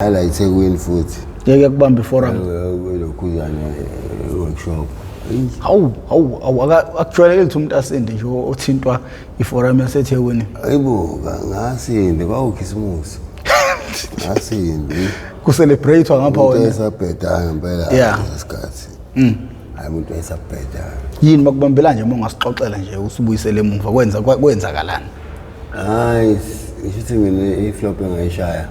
Ala iThekwini futhi. Ngeke kubambe iforum. Lokhuzana workshop. Hawu hawu hawu akujwayelekile ukuthi umuntu asinde nje othintwa iforum yaseThekwini. Ayibo ngasinde kwawukhisimusi. Ngasinde. Kucelebrate ngapha Umuntu wena. esabheda ngempela lesikhathi. Hayi umuntu esabheda. Yini bakubambela nje uma ungasixoxela nje usubuyisele emuva kwenza kwenzakalani? Hayi ishuthi mina iflop engayishaya.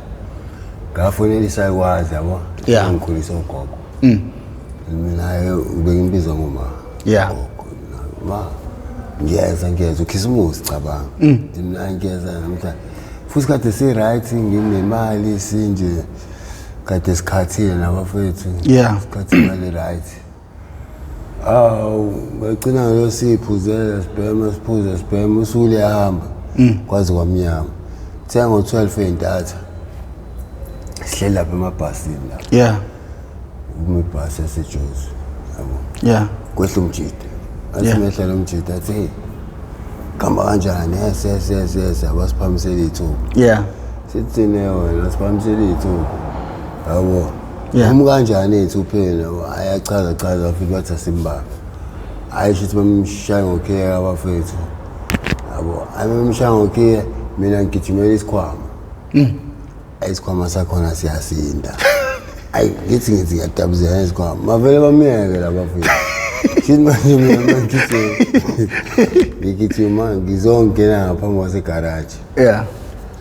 Ngafonela isakwazi yabo. Ngikhulisa ugogo. Mina bengimbiza ngoma. Gogo. Ma ngiyeza ngiyeza ukhisimusi cabanga. Mina ngiyeza namhlanje. Futhi kade si right nginemali sinje kade sikhathile nabafethu. Sikhathi imali right. Awu bagcina ngalo siphuzela sibhema siphuza sibhema usuku liyahamba kwaze kwamnyama. Thenga ngo-12 ey'ntatha sihleli lapha emabhasini lapha. Uma ibhasi yaseJozi yabo. Kwehla umjida. Athi mehla lo mjida athi hey kuhamba kanjani? Yes yes yes yes abasiphamisela iy'thupha. Sithi thina wena siphamisela iy'thupha. Yabo. Uma kanjani ey'thupheni yabo ayachaza chaza futhi bathi asimbambe. Hhayi shuthi bamshaya ngokhiye abafethu. Yabo, hhayi bamshaya ngokhiye mina ngigijimela isikhwama. Isikhwama sakhona siyasinda. Ayi ngithi ngithi ngiyadabuzela isikhwama. Mavele bamyeke laba bafethu. Shuthi manje mina mangigijima. Ngigijima ngizongena ngaphambi kwasegaraji.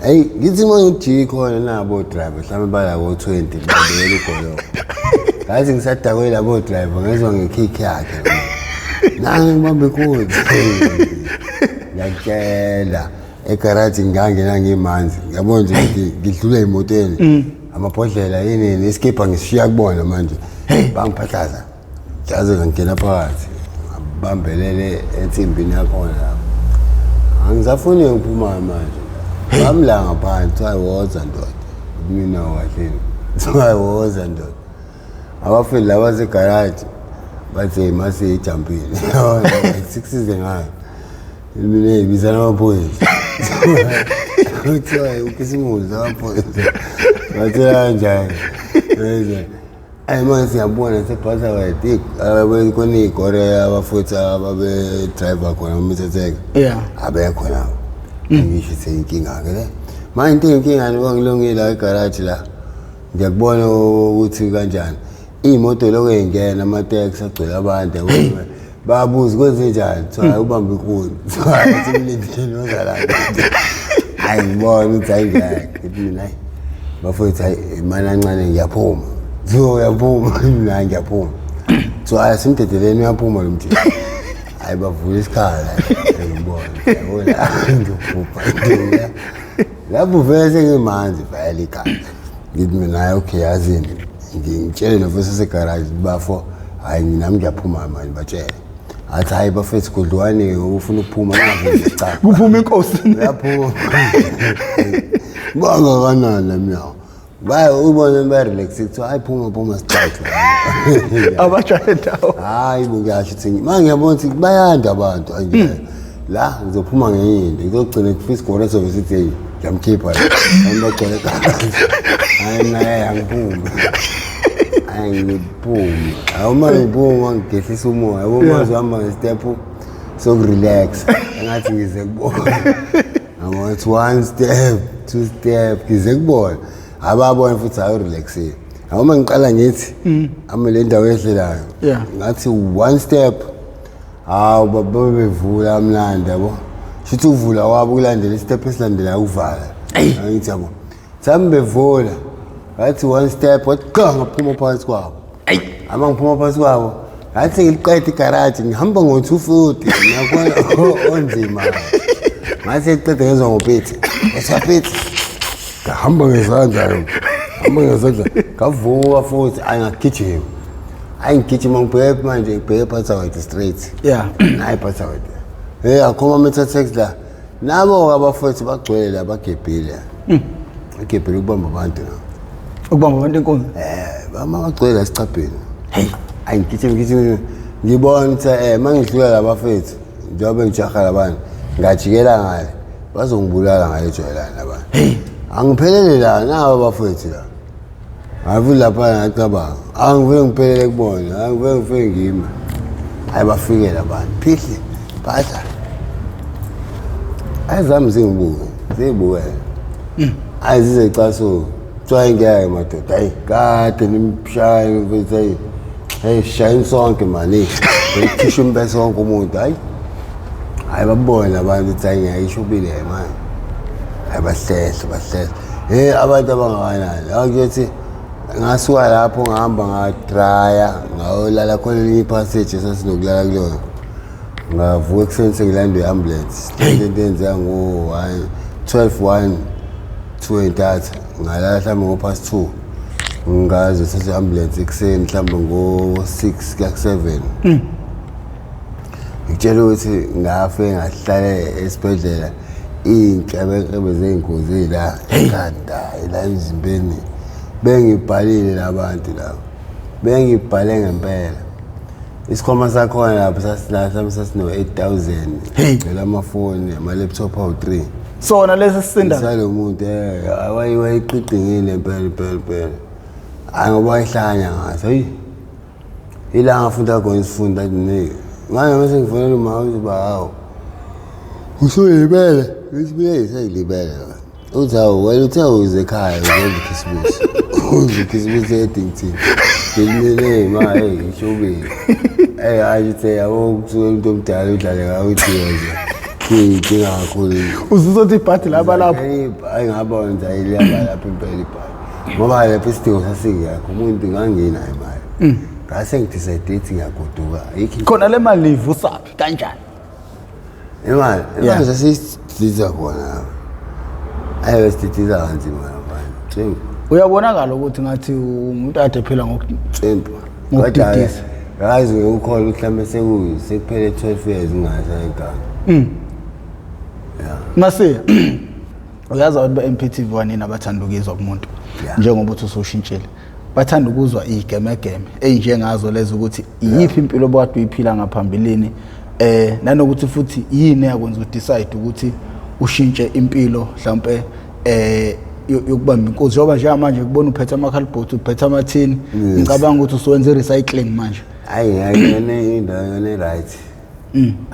Ayi ngithi manje ujiki khona nabo driver mhlawumbe bala ko 20 babekela ugoloko. Ngathi ngisadakwe labo driver ngezwa ngekick yakhe. Nangi ngibambe inkunzi. Ngiyakutshela egaraji ngangena ngimanzi. Ngiyabona nje ukuthi ngidlula emotweni. Amabhodlela yini isikibha ngishiya kubona manje. Bangiphahlaza. Jaze ngangena phakathi. Ngabambelele ensimbini yakhona lapho. Angisafuni ukuphuma manje. Bamla ngaphansi kuthiwa woza ndoda. Mina kahleni. Kuthiwa woza ndoda. Abafeli laba segaraji bathi mase ijampile. Sikusize ngayo. Mina ibizana amaphoyisa. Kuthiwa ukhisimusi amaphoyisa. Bathi kanjani? Ayi manje siyabona sebhasa wayeti khona iy'kore abafuthi ababe-driver khona umithatheka. Abekho labo. Ngisho ukuthi inkinga-ke le. Manje into eyinkinga njengoba ngilungile la egaraji la. Ngiyakubona ukuthi kanjani. Iy'moto lokho ey'ngena amateksi agcwele abantu yabo. Bayabuza kwenzenjani? Kuthiwa hayi ubambe inkunzi. Kuthiwa hayi simlindile nozalana. Hayi ngibona ukuthi hayi ngeke. Ngithi mina hayi bafowethu hayi imali ancane ngiyaphuma. Kuthiwa uyaphuma mina hayi ngiyaphuma. Kuthiwa hayi simdedeleni uyaphuma lo mjita. Hayi bavula isikhala ngibona. Yabona ngiyophupha. Lapho vele sengimanzi vele ikhanda. Ngithi mina hayi okay yazini ngitshele nofesi osegaraji bafo hayi nami ngiyaphuma manje batshele. Athi hayi bafethu godlwane ufuna ukuphuma navele cha. Kuphuma inkosi. Uyaphuma. Bangakanani la mnyawo. Baye ubone ba relax kuthiwa hayi phuma phuma sixaxe. Abajwaye ndawo. Hayi bo ngiyasho ukuthi manje ngiyabona ukuthi bayanda abantu anje. La ngizophuma ngenye into ngizogcina kufisa isigore sobe sithi hey ngiyamkhipha la. Abantu bagcwele ekhaya. Hayi mina angiphumi. Hayi ngiphumi. Awuma ngiphuma ngigehlisa umoya. Yabo manje uhamba ngestep sokurelax. Engathi ngize kubona. Ngathi one step, two step ngize kubona. Ababona futhi hayi relaxile. Awuma ngiqala ngithi ame le ndawo ehlelayo. Ngathi one step. Hawu baba bevula amnandi yabo. Shuthi uvula kwabo kulandela istep esilandelayo ukuvala. Angithi yabo. Sami bevula. Ngathi one step wathi qa ngaphuma phansi kwabo. Ama ngiphuma phansi kwabo. Ngathi ngiliqeda igaraji ngihamba ngo-240 ngiyakubona onzima. Ngathi ngiqeda ngezwa ngopethe. Esaphethe. Ngahamba ngezandla lo. Hamba ngezandla. Ngavuka futhi ayi ngagijima. Ayi ngigijima ngibheke manje ngibheke Butterworth straight. Nayi Butterworth. Hey akhoma ama taxi la. Nabo abafowethu bagcwele la bagebhile. Bagebhile ukubamba abantu la. Ukubamba abantu inkunzi. Bama bagcwele la esicabheni. Hey, ayi ngigijima ngigijima ngibona ukuthi mangidlula labafethu njengoba ngijaha labantu ngajikela ngale bazongibulala ngale jwayelana labantu. Hey, angiphelele la nabo abafethu la. Ngafika lapha ngacabanga, angivele ngiphelele kubona, angivele ngifike ngime. Hayi bafikela abantu, phihli, phahla. Hayi zami zingibuke, ziyibukele. Hayi zize casuka. Kuthiwa ngeke madoda, hayi kade nimshaya mfethu hayi. Hey shayini sonke mani. Ngikhisha umbese wonke umuntu, hayi. Hayi babone abantu ukuthi hayi ngiyayishubile manje. Hayi bahlehla bahlehla. Hey abantu abangakanani. Akuthi ngasuka lapho ngahamba ngadraya ngayolala khona elinye ipassage esasinokulala kulona. Ngavuka ekuseni sengilandwe i-ambulance. Into eyenzeka ngo-1 12 1 2 entatha ngalala mhlawumbe ngo-past 2 ngaze thatha i-ambulance ekuseni mhlawumbe ngo-6 kuya ku-7. Ngitshela ukuthi ngafe ngahlala esibhedlela iy'nkebenkebe zey'ngozi la ekhanda la emzimbeni. Bengibhalile labantu laba, bengibhale ngempela. Isikhwama sakhona lapho sasilahla sasino-8,000. Hey. Gcwele amafoni, ama-laptop awu-3. Sona lesi sisinda. Salo muntu wayeqiqingile impela impela impela. Hayi ngoba wayehlanya ngaso. Heyi. Ila ngafunda khona isifundo athi ne. Manje mase ngifonela umama uthi ba hawu. Usuyibele, ngithi mina sengilibele. Uthi hawu wena uthe uze ekhaya uzenza ikhisimusi. Uze ikhisimusi eDington. Ngimile ma hey ishubile. Eh hayi uthe yabo kusuke umuntu omdala udlale ngawo uthi nje. Kuyinkinga kakhulu. Uzuzothi ibhadi laba lapho. Hayi ngaba wenza iliyaba lapho impela ibhadi. Ngoba lapho isidingo sasingekho umuntu nganginayo imali. Ngase ngidecide ukuthi ngiyagoduka. Ayikho Khona le mali ivusaphi kanjani? Imali, imali sasiyididiza khona lapho. Ayi besididiza kanzima lapha. Cimbu, Uyabonakala ukuthi ngathi umuntu ade phila cimbu. Ngokudidisa. Ngazi ngikukholwa ukuthi mhlawumbe sekuphele 12 years ngingasayiganga. Masiya. Uyazi abantu be-MPTV wanini abathanda ukuzwa kumuntu njengoba uthi usushintshile. Bathanda ukuzwa igemegeme eyinjengazo lezo ukuthi iyiphi impilo obukade uyiphila ngaphambilini nanokuthi futhi yini eyakwenza udecide ukuthi ushintshe impilo mhlawumbe yokubamba inkozi njengoba njengamanje kubona uphethe amakhalibhothi uphethe amathini. Ngicabanga ukuthi usuwenza i-recycling manje. Hayi ayiyona indawo yona right.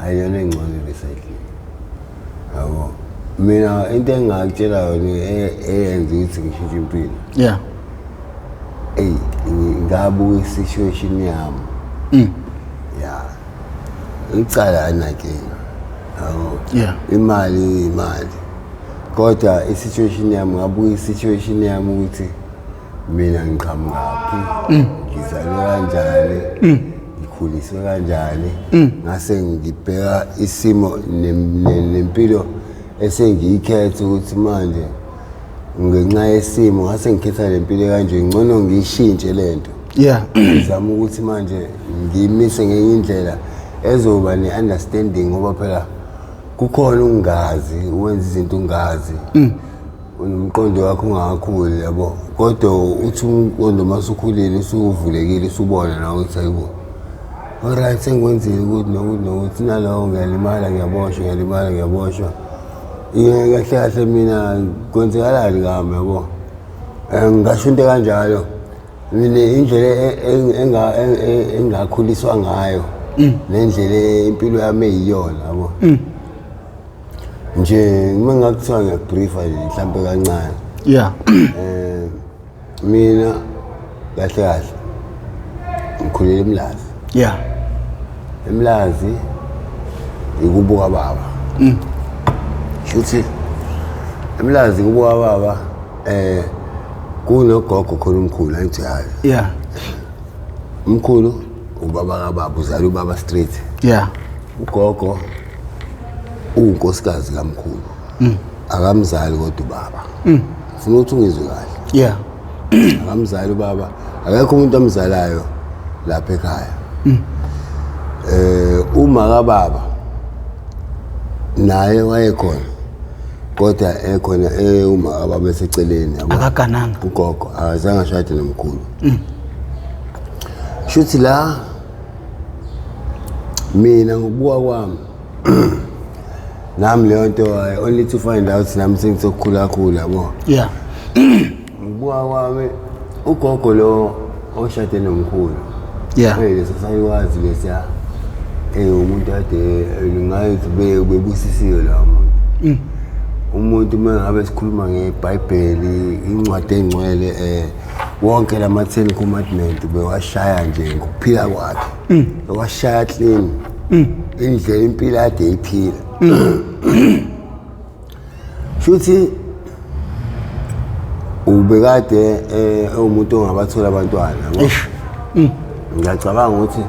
Ayiyona engcono i-recycling. Yabo. Mina into engingakutshela yona eyenza ukuthi ngishintshe impilo. Eyi ngabuka i-situation yami. Ya. Icala ayinankinga. Yabo. Imali imali. Kodwa i-situation yami ngabuka i-situation yami ukuthi mina ngiqhamukaphi, ngizalwe kanjani, ngikhuliswe kanjani, ngase ngibheka isimo nempilo esengiyikhetha ukuthi manje ngenxa yesimo ngase ngikhetha le mpilo kanje ngcono ngiyishintshe lento. Ngizama ukuthi manje ngiyimise ngenye indlela ezoba ne-understanding ngoba phela kukhona ukungazi, uwenza izinto ungazi. Unomqondo wakho ungakakhuli yabo, kodwa uthi umqondo masukhulile usuvulekile usubona nawe ukuthi hayibo, alright sengikwenzile ukuthi nokuthi nokuthi nalowo ngiyalimala ngiyaboshwa ngiyalimala ngiyaboshwa. Kahle kahle mina kwenzekalani kami yabo. Ngasho into kanjalo mina indlela engakhuliswa ngayo nendlela impilo yami eyiyona yabo. Nje uma ngakuthiwa ngiyakubriefa nje mhlampe kancane. Mina kahle kahle ngikhulele eMlazi. Emlazi ikubuka baba. Shuthi eMlazi kubuka baba kunogogo khona umkhulu angithi hayi. Umkhulu ubaba kababa uzala ubaba straight. Ugogo unkosikazi kamkhulu. Akamzali kodwa ubaba. Ufuna ukuthi ungizwe kahle. Akamzali ubaba, akekho umuntu amzalayo lapha ekhaya. Uma kababa naye wayekhona kodwa ekhona uma kababa eseceleni yabo. Akagananga. Ugogo akazange ashade nomkhulu. Shuthi la mina ngokubuka kwami nami leyo nto I only to find out nami sengisokukhula kakhulu yabo. Ngokubuka kwami Ugogo lo oshade nomkhulu. Yeah. Hey, leso sayiwazi lesiya. Umuntu ade ngathi bebusisiwe la muntu. Umuntu uma ngabe sikhuluma ngeBhayibheli, incwadi engcwele, wonke lama 10 commandment bewashaya nje ngokuphila kwakhe. Bewashaya clean. Indlela impilo ade iphila. Shuthi ubekade umuntu ongabathola abantwana yabo. Eish. Ngiyacabanga ukuthi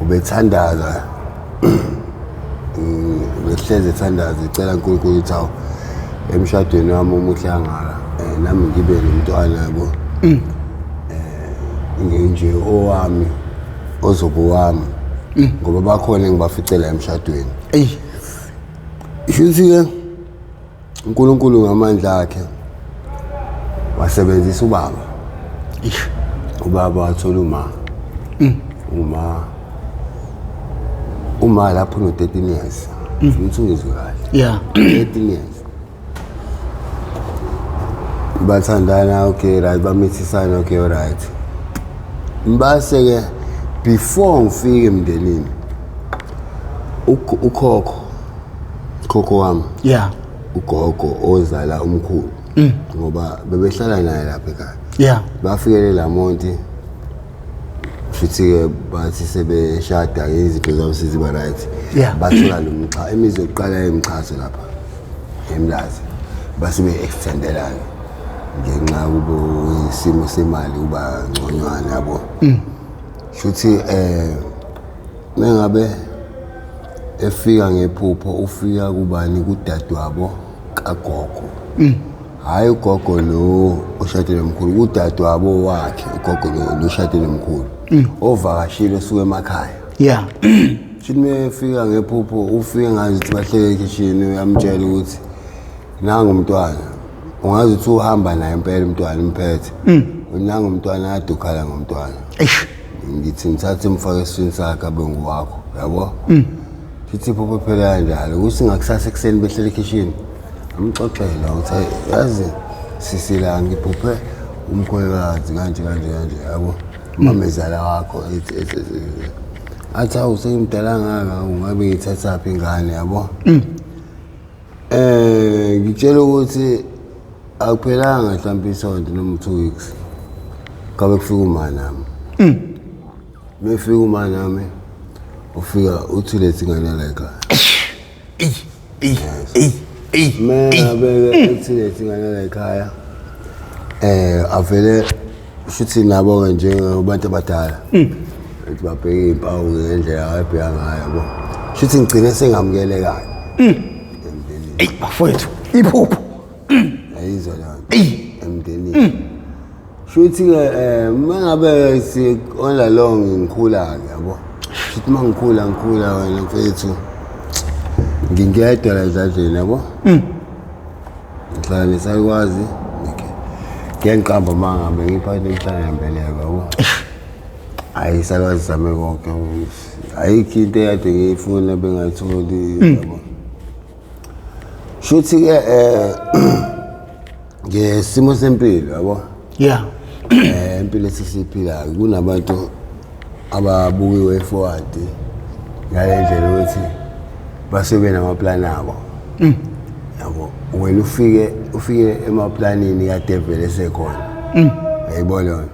ubethandaza, ubehlezi ethandaza ecela uNkulunkulu ukuthi awu, emshadweni wami omuhle kangaka, nami ngibe nomntwana yabo. Nje owami ozobe owami ngoba bakhona engibaficela emshadweni. Eyi. Shuthi-ke uNkulunkulu ngamandla akhe wasebenzisa ubaba. Eish. Ubaba wathola uma. Uma lapho no-13 years. Ufuna ukuthi ungizwe kahle. 13 years. Bathandana, okay, right, bamithisana, okay, right. Base ke before ngifike emndenini ukhokho khokho wami, ugogo ozala umkhulu, ngoba bebehlala naye lapha ekhaya. Bafikele la Monti, futhi ke bathi sebeshada izinto zabo seziba right. Bathola lo mxa imizi yokuqala emchazo lapha eMlazi, base be-extendela ngenxa kubo isimo semali kuba ngconywana yabo. Shuthi mengabe efika ngephupho ufika kubani, kudadewabo kagogo. Hayi ugogo lo oshade nomkhulu, kudadewabo wakhe ugogo lo oshade nomkhulu ovakashile osuka emakhaya. Shuthi mefika ngephupho ufike ngazi ukuthi bahlele ekhishini, uyamtshela ukuthi nangu umntwana, ungazi ukuthi uhamba naye impela umntwana umphethe. Nangu umntwana ade ukhala ngomntwana. Eish. Ngithi ngithathe umfake esiswini sakhe abe nguwakho yabo. Futhi iphupho phela kanjalo ukuthi ngakusasa ekuseni behlele ekhishini amxoxela ukuthi yazi sisi la ngiphuphe umkhwekazi kanje kanje kanje yabo, umamezala wakho ethi athi awu sengimdala ngaka ungabe ngithathaphi ingane yabo. Ngitshela ukuthi akuphelanga mhlawumbe isonto noma 2 weeks kabe kufika uma nami. Mefika uma nami ufika uthi lethi ingane la ekhaya. Ey, ey, ey, ey. Mengabe uthi lethi ingane la ekhaya, avele futhi nabo ke njengabantu abadala. Ethi babheke izimpawu ngendlela ayibheka ngayo yabo. Shuthi ngigcine sengamukelekayo. Emndenini. Ey bafowethu, iphupho. Ayizwa leyo nto. Emndenini. Shuthi ke mangabe si all along ngikhula ke yabo. Shuthi mangikhula ngikhula wena mfethu. Ngingedwa la ezandleni yabo. Ngihlala nesakwazi. Okay. Ngiyangiqamba mangabe ngiphathe inhlanga yembeleko yabo. Hayi salwazi zame konke. Ayikho into eyade ngiyifuna bengayitholi yabo. Shuthi ke ngesimo sempilo yabo. Impilo esisiphilayo kunabantu ababukiwe forward ngale ndlela ukuthi basuke namaplan abo. Yabo wena ufike emaplanini kaDevil esekhona. Uyayibona yona.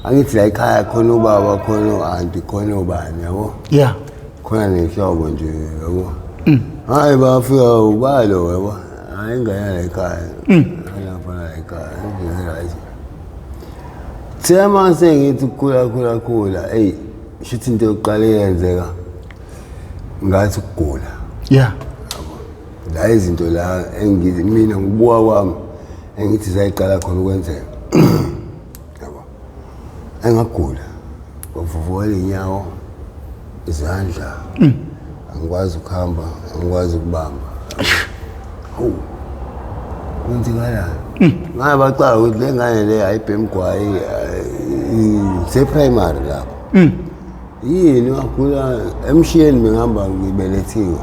Angithi la ekhaya khona ubaba, khona u-anti, khona ubani yabo. Khona nenhlobo nje yabo. Hayi bafika ubalo yabo. Hayi ingane la ekhaya. Lapha la ekhaya. Right. Thema sengithi ukukhula khula khula, ey shithi into yokuqala eyenzeka ngathi ukugula. La izinto la engithi mina ngokubuka kwami engithi zayiqala khona ukwenzeka. Yabo. Engagula. Kwavuvukela inyawo, izandla. Angikwazi ukuhamba, angikwazi ukubamba. Hawu. Kwenzekalani? Ngabe bacala ukuthi le ngane le ayibhemi gwayi, se-primary lapho. Yini wagula emshiyeni bengihamba ngibelethiwe.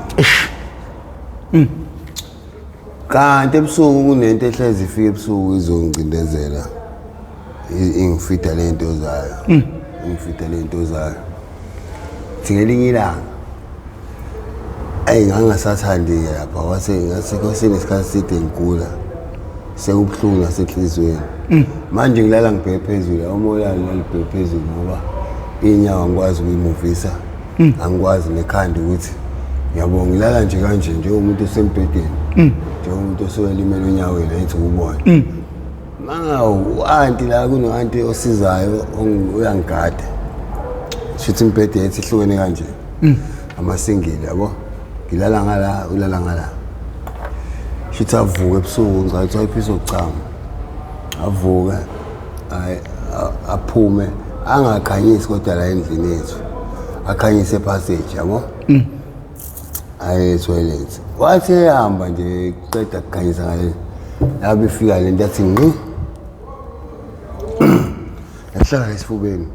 Kanti ebusuku kunento ehlezi ifika ebusuku izongicindezela. Ingifida le nto zayo. Ingifida le nto zayo. Thi ngelinye ilanga eyi ngangingasathandi-ke lapha kwase ngase kwasenesikhathi eside ngigula sekubuhlungu nasenhliziyweni. Manje ngilala ngibheke phezulu, uma ulala ulala ubheke phezulu ngoba iy'nyawo angikwazi ukuyimuvisa, angikwazi nekhanda ukuthi ngiyabonga ngilala nje kanje njengomuntu osembhedeni, njengomuntu osuke elimele onyaweni angithi ukubona. Mangawu u-anti la kuno-anti osizayo uyangigada. Shuthi imibhede yethu ihlukene kanje. Amasingili yabo. Ngilala ngala, ulala ngala. Shuthi avuke ebusuku ngicela ukuthi ayiphise ukuchama. Avuke ayi aphume angakhanyisi kodwa la endlini yethu. Akhanyise passage yabo. Aye toilet. Wathi ehamba nje qeda kukhanyisa ngale. Yabe ifika lento yathi ngqi. Yahlala esifubeni.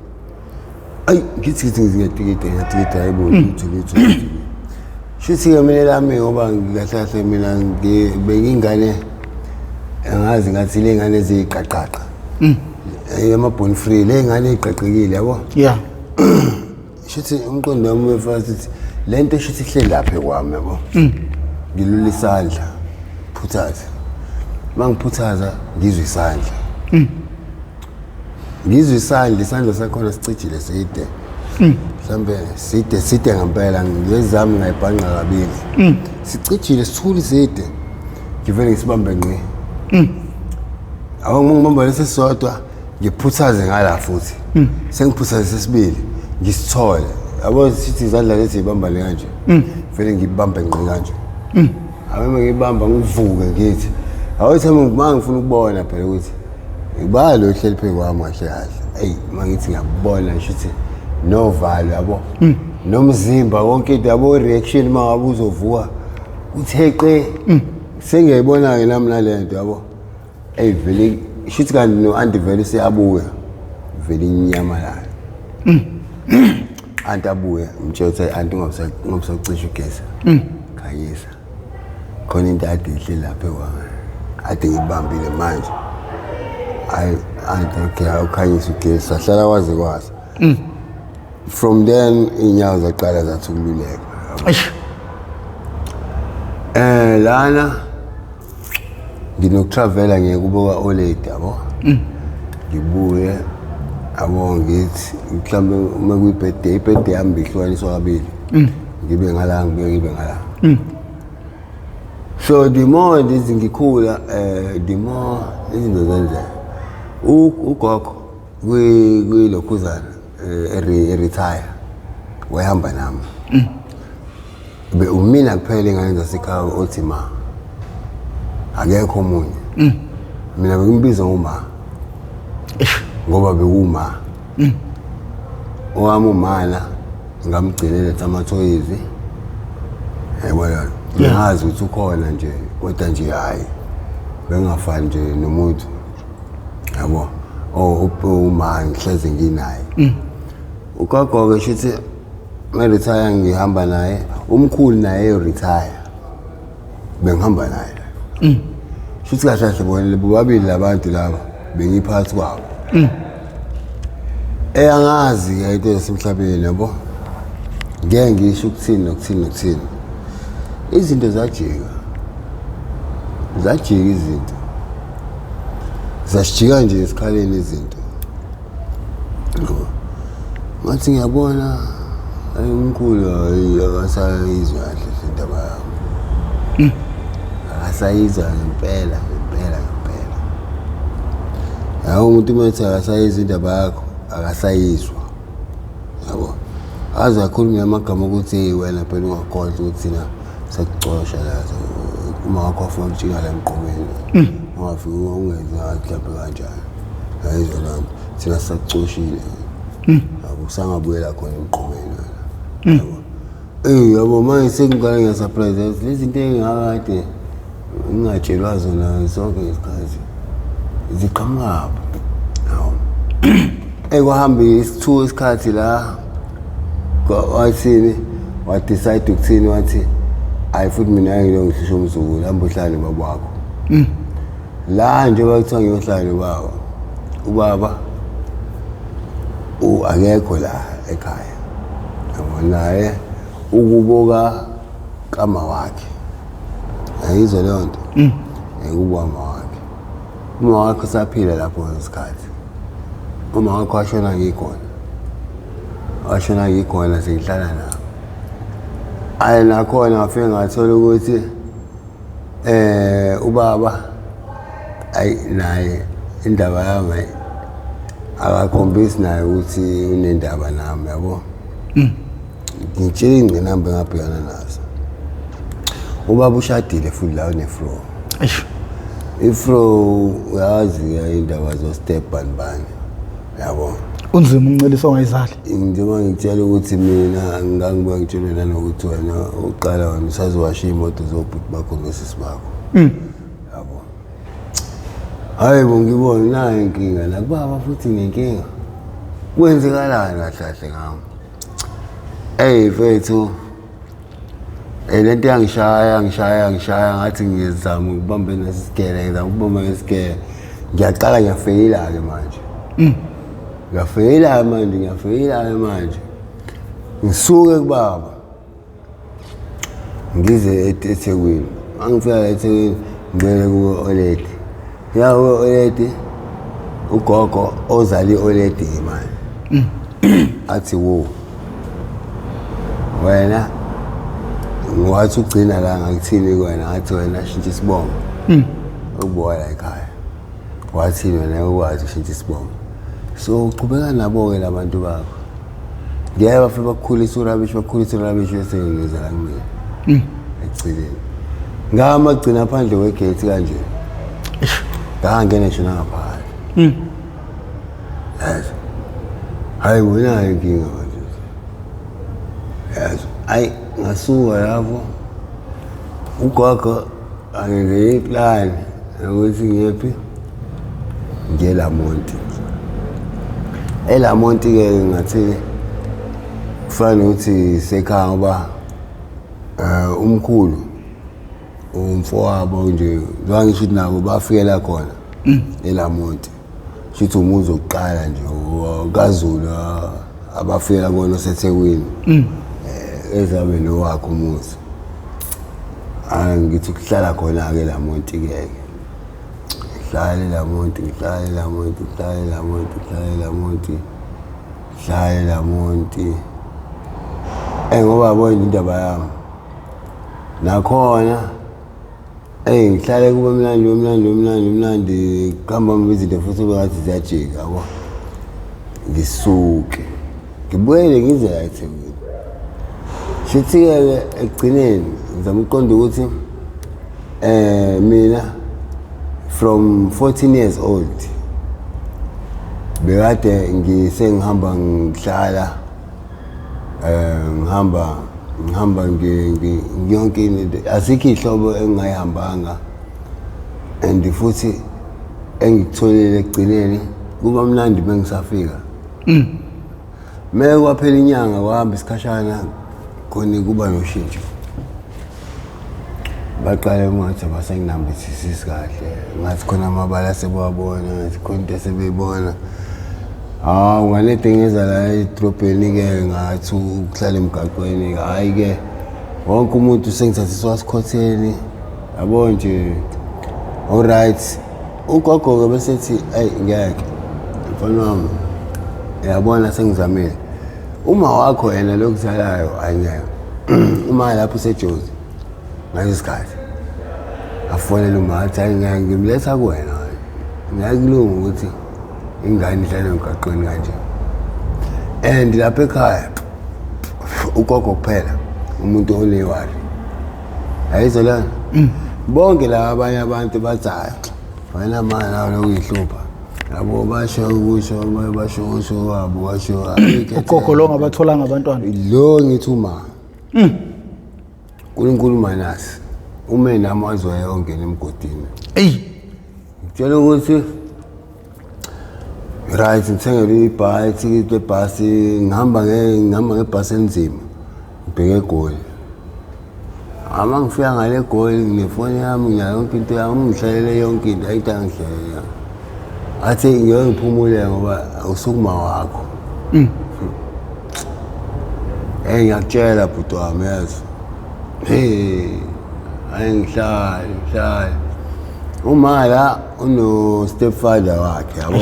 Ayi ngithi ngithi ngiyatikita ngiyatikita hayibo lutho lutho lutho. Shuthi-ke mina lami ngoba kahle kahle mina bengingane angazi ngathi le ngane eziyiqaqaqa. Ama-born free le ngane eyiqaqekile yabo. Yeah. Shuthi umqondo wami wefast uthi le nto shuthi ihleli lapha kwami yabo. Ngilula isandla phuthaze. Uma ngiphuthaza ngizwe isandla. Ngizwe isandla, isandla sakhona sicijile side. Mhlambe side side ngempela ngezami ngayibhanqa kabili. Sicijile sithuli side. Ngivele ngisibambe ngqi. Awu ngibamba lesi sodwa ngiphuthaze ngala futhi. Sengiphuthaze sesibili ngisithole. Yabo sithi izandla lezi zibambane kanje. Vele ngibambe ngqi kanje. Awu ngibamba ngivuke ngithi. Awu thami uma ngifuna ukubona phela ukuthi ubani lo hleli phezu kwami kahle kahle. Eyi uma ngithi ngiyakubona ngisho ukuthi novalo yabo. Nomzimba wonke into yabo reaction uma ngabe uzovuka uthe qe. Sengiyayibona-ke nami nale nto yabo. Eyi vele shuthi kanti no-anti vele useyabuya vele inyamalala. Anti abuye ngimtshela ukuthi anti ungabusacisha ugesi. Khanyisa. Khona into ade ihleli lapha ekwami. Ade ngibambile manje. Hayi anti okay awukhanyisa ugesi sahlala kwaze kwasa. From then iy'nyawo zaqala zathi ukululeka. Eish. Lana nginokutravela ngiye kubo ka-Oledi yabo. Ngibuye yabo ngithi mhlawumbe uma kuyi-birthday, i-birthday yami bihlukaniswa kabili. Ngibe ngala ngibuye ngibe ngala. So the more ndithi ngikhula the more izinto zenzeka. Ugogo kwilokhuzana e-retire wayehamba nami. Be umina kuphela ingane zasekhaya othi ma. Akekho omunye. Mina bengimbiza ngoma. Ngoba bekuma. Owami umana ngamgcinela amathoyizi. Yabona ngingazi ukuthi ukhona nje kodwa nje hayi bengafani nje nomuntu. Yabo. Oh uma ngihleze nginaye. Ugogo ke shuthi ma-retire ngihamba naye, umkhulu naye retire. Bengihamba naye. Shuthi kahle kahle bona bobabili labantu laba bengiphakathi kwabo. Angazi ke into yasemhlabeni yabo. Ngeke ngisho ukuthini nokuthini nokuthini. Izinto zajika. Zajika izinto. Zasijika nje esikhaleni izinto. Yabo. Ngathi ngiyabona hayi umkhulu hayi akasayizwa kahle indaba yami. Akasayizwa ngempela ngempela ngempela. Hawu umuntu uma ethi akasayizwa indaba yakho akasayizwa. Yabo. Aze akhulume amagama ukuthi hey wena phela ungakhohlwa ukuthi thina sakucosha la uma wakho afuna ukujika la emgqomeni. Ungafiki ungenzi mhlawumbe kanjani. Ayizwa loo nto. Thina sakucoshile. Yabo usangabuyela khona emgqomeni wena. Yabo. Yabo manje sengiqala ngiya-surprise lezi zinto engingakade ngingatshelwa zona sonke isikhathi ziqhamukaphi. Hawu. Kwahamba isithuko isikhathi la wathini wa-decide ukuthini wathi hayi futhi mina ngeke ngihlishe umzukulu hamba uhlale nobaba wakho. La njengoba kuthiwa ngiyohlala nobaba. Ubaba Akekho la ekhaya, yabo, naye ukubuka kama wakhe, ayizwe leyo nto. Ukubuka ma wakhe, uma wakhe usaphila lapho ngesikhathi uma wakhe washona ngikhona, washona ngikhona, sengihlala nabo. Ayi, nakhona ngafike ngathola ukuthi ubaba, ayi, naye indaba yami, ayi, akakhombisi naye ukuthi unendaba nami, yabo. Ngitshela ingqinamba engabhekana nazo. Ubaba ushadile futhi la, une-vrou. Eish. I-vrou, uyazi indaba zo-step bani bani, yabo. Unzima uncelisa ongayizali. Njengoba ngitshela ukuthi mina ngangibuya ngitshelwe nanokuthi wena uqala, wena usazowasha iy'moto zobhuti bakho nosisi bakho, yabo. Hayi bo, ngibone nayo inkinga nakubaba futhi nginenkinga. Kwenzekalani kahle kahle ngami? Eyi mfethu, lento yangishaya, yangishaya, yangishaya. Ngathi ngizama ukubamba nesisigele, ngizama ukubamba ngesigele, ngiyaqala ngiyafeyila-ke manje, ngiyafeyila manje, ngiyafeyila-ke manje. Ngisuke kubaba ngize eThekwini. Mangifika eThekwini, ngibuyele ku-oledi, ya, ku-oledi ugogo ozala i-oledi manje athi, "Wo wena, ngiwathi ugcina la, ngakuthini kuwena? Ngathi wena shintsha isibongo, ukubuka la ekhaya. Wathini wena? Ukwazi ukushintsha isibongo, so uchubeka nabo-ke labantu bakho. Ngeke bafike bakukhulisa urabishi, bakukhulisa urabishi, bese ngeza la kumina ekugcineni. Ngama gcina phandle kwegethi kanje, ngangena ngisho nangaphakathi. Yazi, hayi, unayo inkinga manje, yazi. Ayi, ngasuka lapho, ugogo angenze iplani ukuthi ngiyephi, ngiye Lamonti. ELamonti-ke ngathi kufana nokuthi sekhaya, ngoba umkhulu umfowabo nje, njengoba ngisho ukuthi nabo bafikela khona eLamonti, shuthi umuzi wokuqala nje kaZulu abafikela kona oseThekwini, ezabe nowakhe umuzi. Hayi, ngithi ukuhlala khona-ke eLamonti-ke, ngihlale eLamonti, ngihlale eLamonti, ngihlale eLamonti, ngihlale eLamonti, ngihlale eLamonti. Ngoba yabo indaba yami nakhona, eyi, ngihlale kube mnandi, kube mnandi, kube mnandi, mnandi, kuhamba hamba izinto futhi kube ngathi ziyajika, yabo. Ngisuke ngibuyele ngize la eThekwini. Shuthi-ke ekugcineni ngizama ukuqonda ukuthi mina from 14 years old bekade ngisengihamba, ngihlala ngihamba, ngihamba yonke into, asikho ihlobo engingayihambanga. And futhi engikutholile ekugcineni kuba mnandi mengisafika. Meke kwaphela inyanga, kwahamba isikhashana, khona kuba noshintsho. Baqale ngathi abasenginambithisisi kahle, ngathi khona amabala asebewabona, ngathi khona into esebeyibona. Hawu, ngalede ngeza la edrobheni-ke, ngathi ukuhlala emgaqweni, hhayi-ke, wonke umuntu sengithathiswa sikhotheni, yabo nje. Alright, ugogo-ke besethi, "Eyi, ngeke mfana wami, uyabona sengizamile uma wakho yena lokuzalayo, ayingeke uma lapho useJozi ngaleso sikhathi." Afonele uma, athi, "Hayi, ngeke, ngimletha kuwena, ngeke kulunga ukuthi ingane ihlale emgaqweni kanje." And lapha ekhaya ugogo kuphela umuntu one-worry, ayizwa lana. Bonke laba abanye abantu bathi, "Hayi wena mani, nawe lokuyihlupha," yabo. Basho ukusho, basho ukusho kwabo, basho. Ugogo lo ngabatholanga abantwana? Lo ngithi uma uNkulunkulu manasi ume nami waziwa yongena emgodini. Eyi. Ngitshela ukuthi right, ngithengele ibhayi, ithikithi lebhasi, ngihamba ngebhasi enzima, ngibheke eGoli. Ama ngifika ngale eGoli, nginefoni yami, nginayo yonke into yami, ngihlalele yonke into, ayinto angihlelele yona. Athi ngiyoke ngiphumule ngoba usukuma wakho. Hey, ngiyakutshela bhuti wami, yazi. Hey, hayi, ngihlali ngihlali. Uma la uno stepfather wakhe, yabo.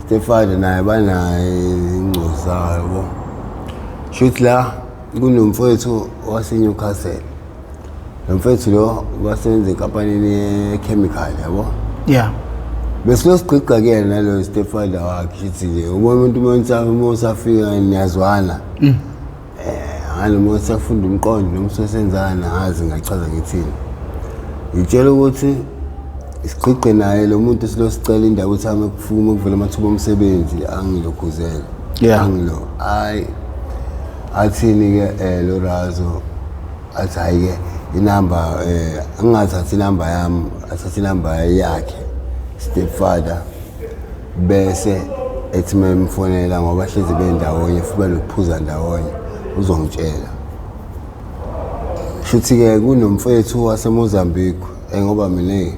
Stepfather naye banaye ingcozi zayo, yabo. Shuthi la kunomfowethu wase-Newcastle. Lo mfowethu lo basebenza enkampanini ye-chemical, yabo. Besilo sigqigqa kuyena nalo stepfather wakhe. Shithi nje ubona umuntu uma usafika niyazwana. Ngani uma usafunda umqondo noma usesenzana, ngazi ngachaza ngithini. Ngitshela ukuthi sigqigqe naye lo muntu, silo sicela indawo ukuthi ame kufuma kuvela amathuba omsebenzi angilokhuzele. Angilo hayi, athini ke lo Razo, athi hayi ke inamba, angingathathi inamba yami, athathe inamba yakhe stepfather, bese ethi memfonela ngoba hlezi bendawonye futhi banokuphuza ndawonye, uzongitshela. Shuthi-ke kunomfethu waseMozambique, ngoba mina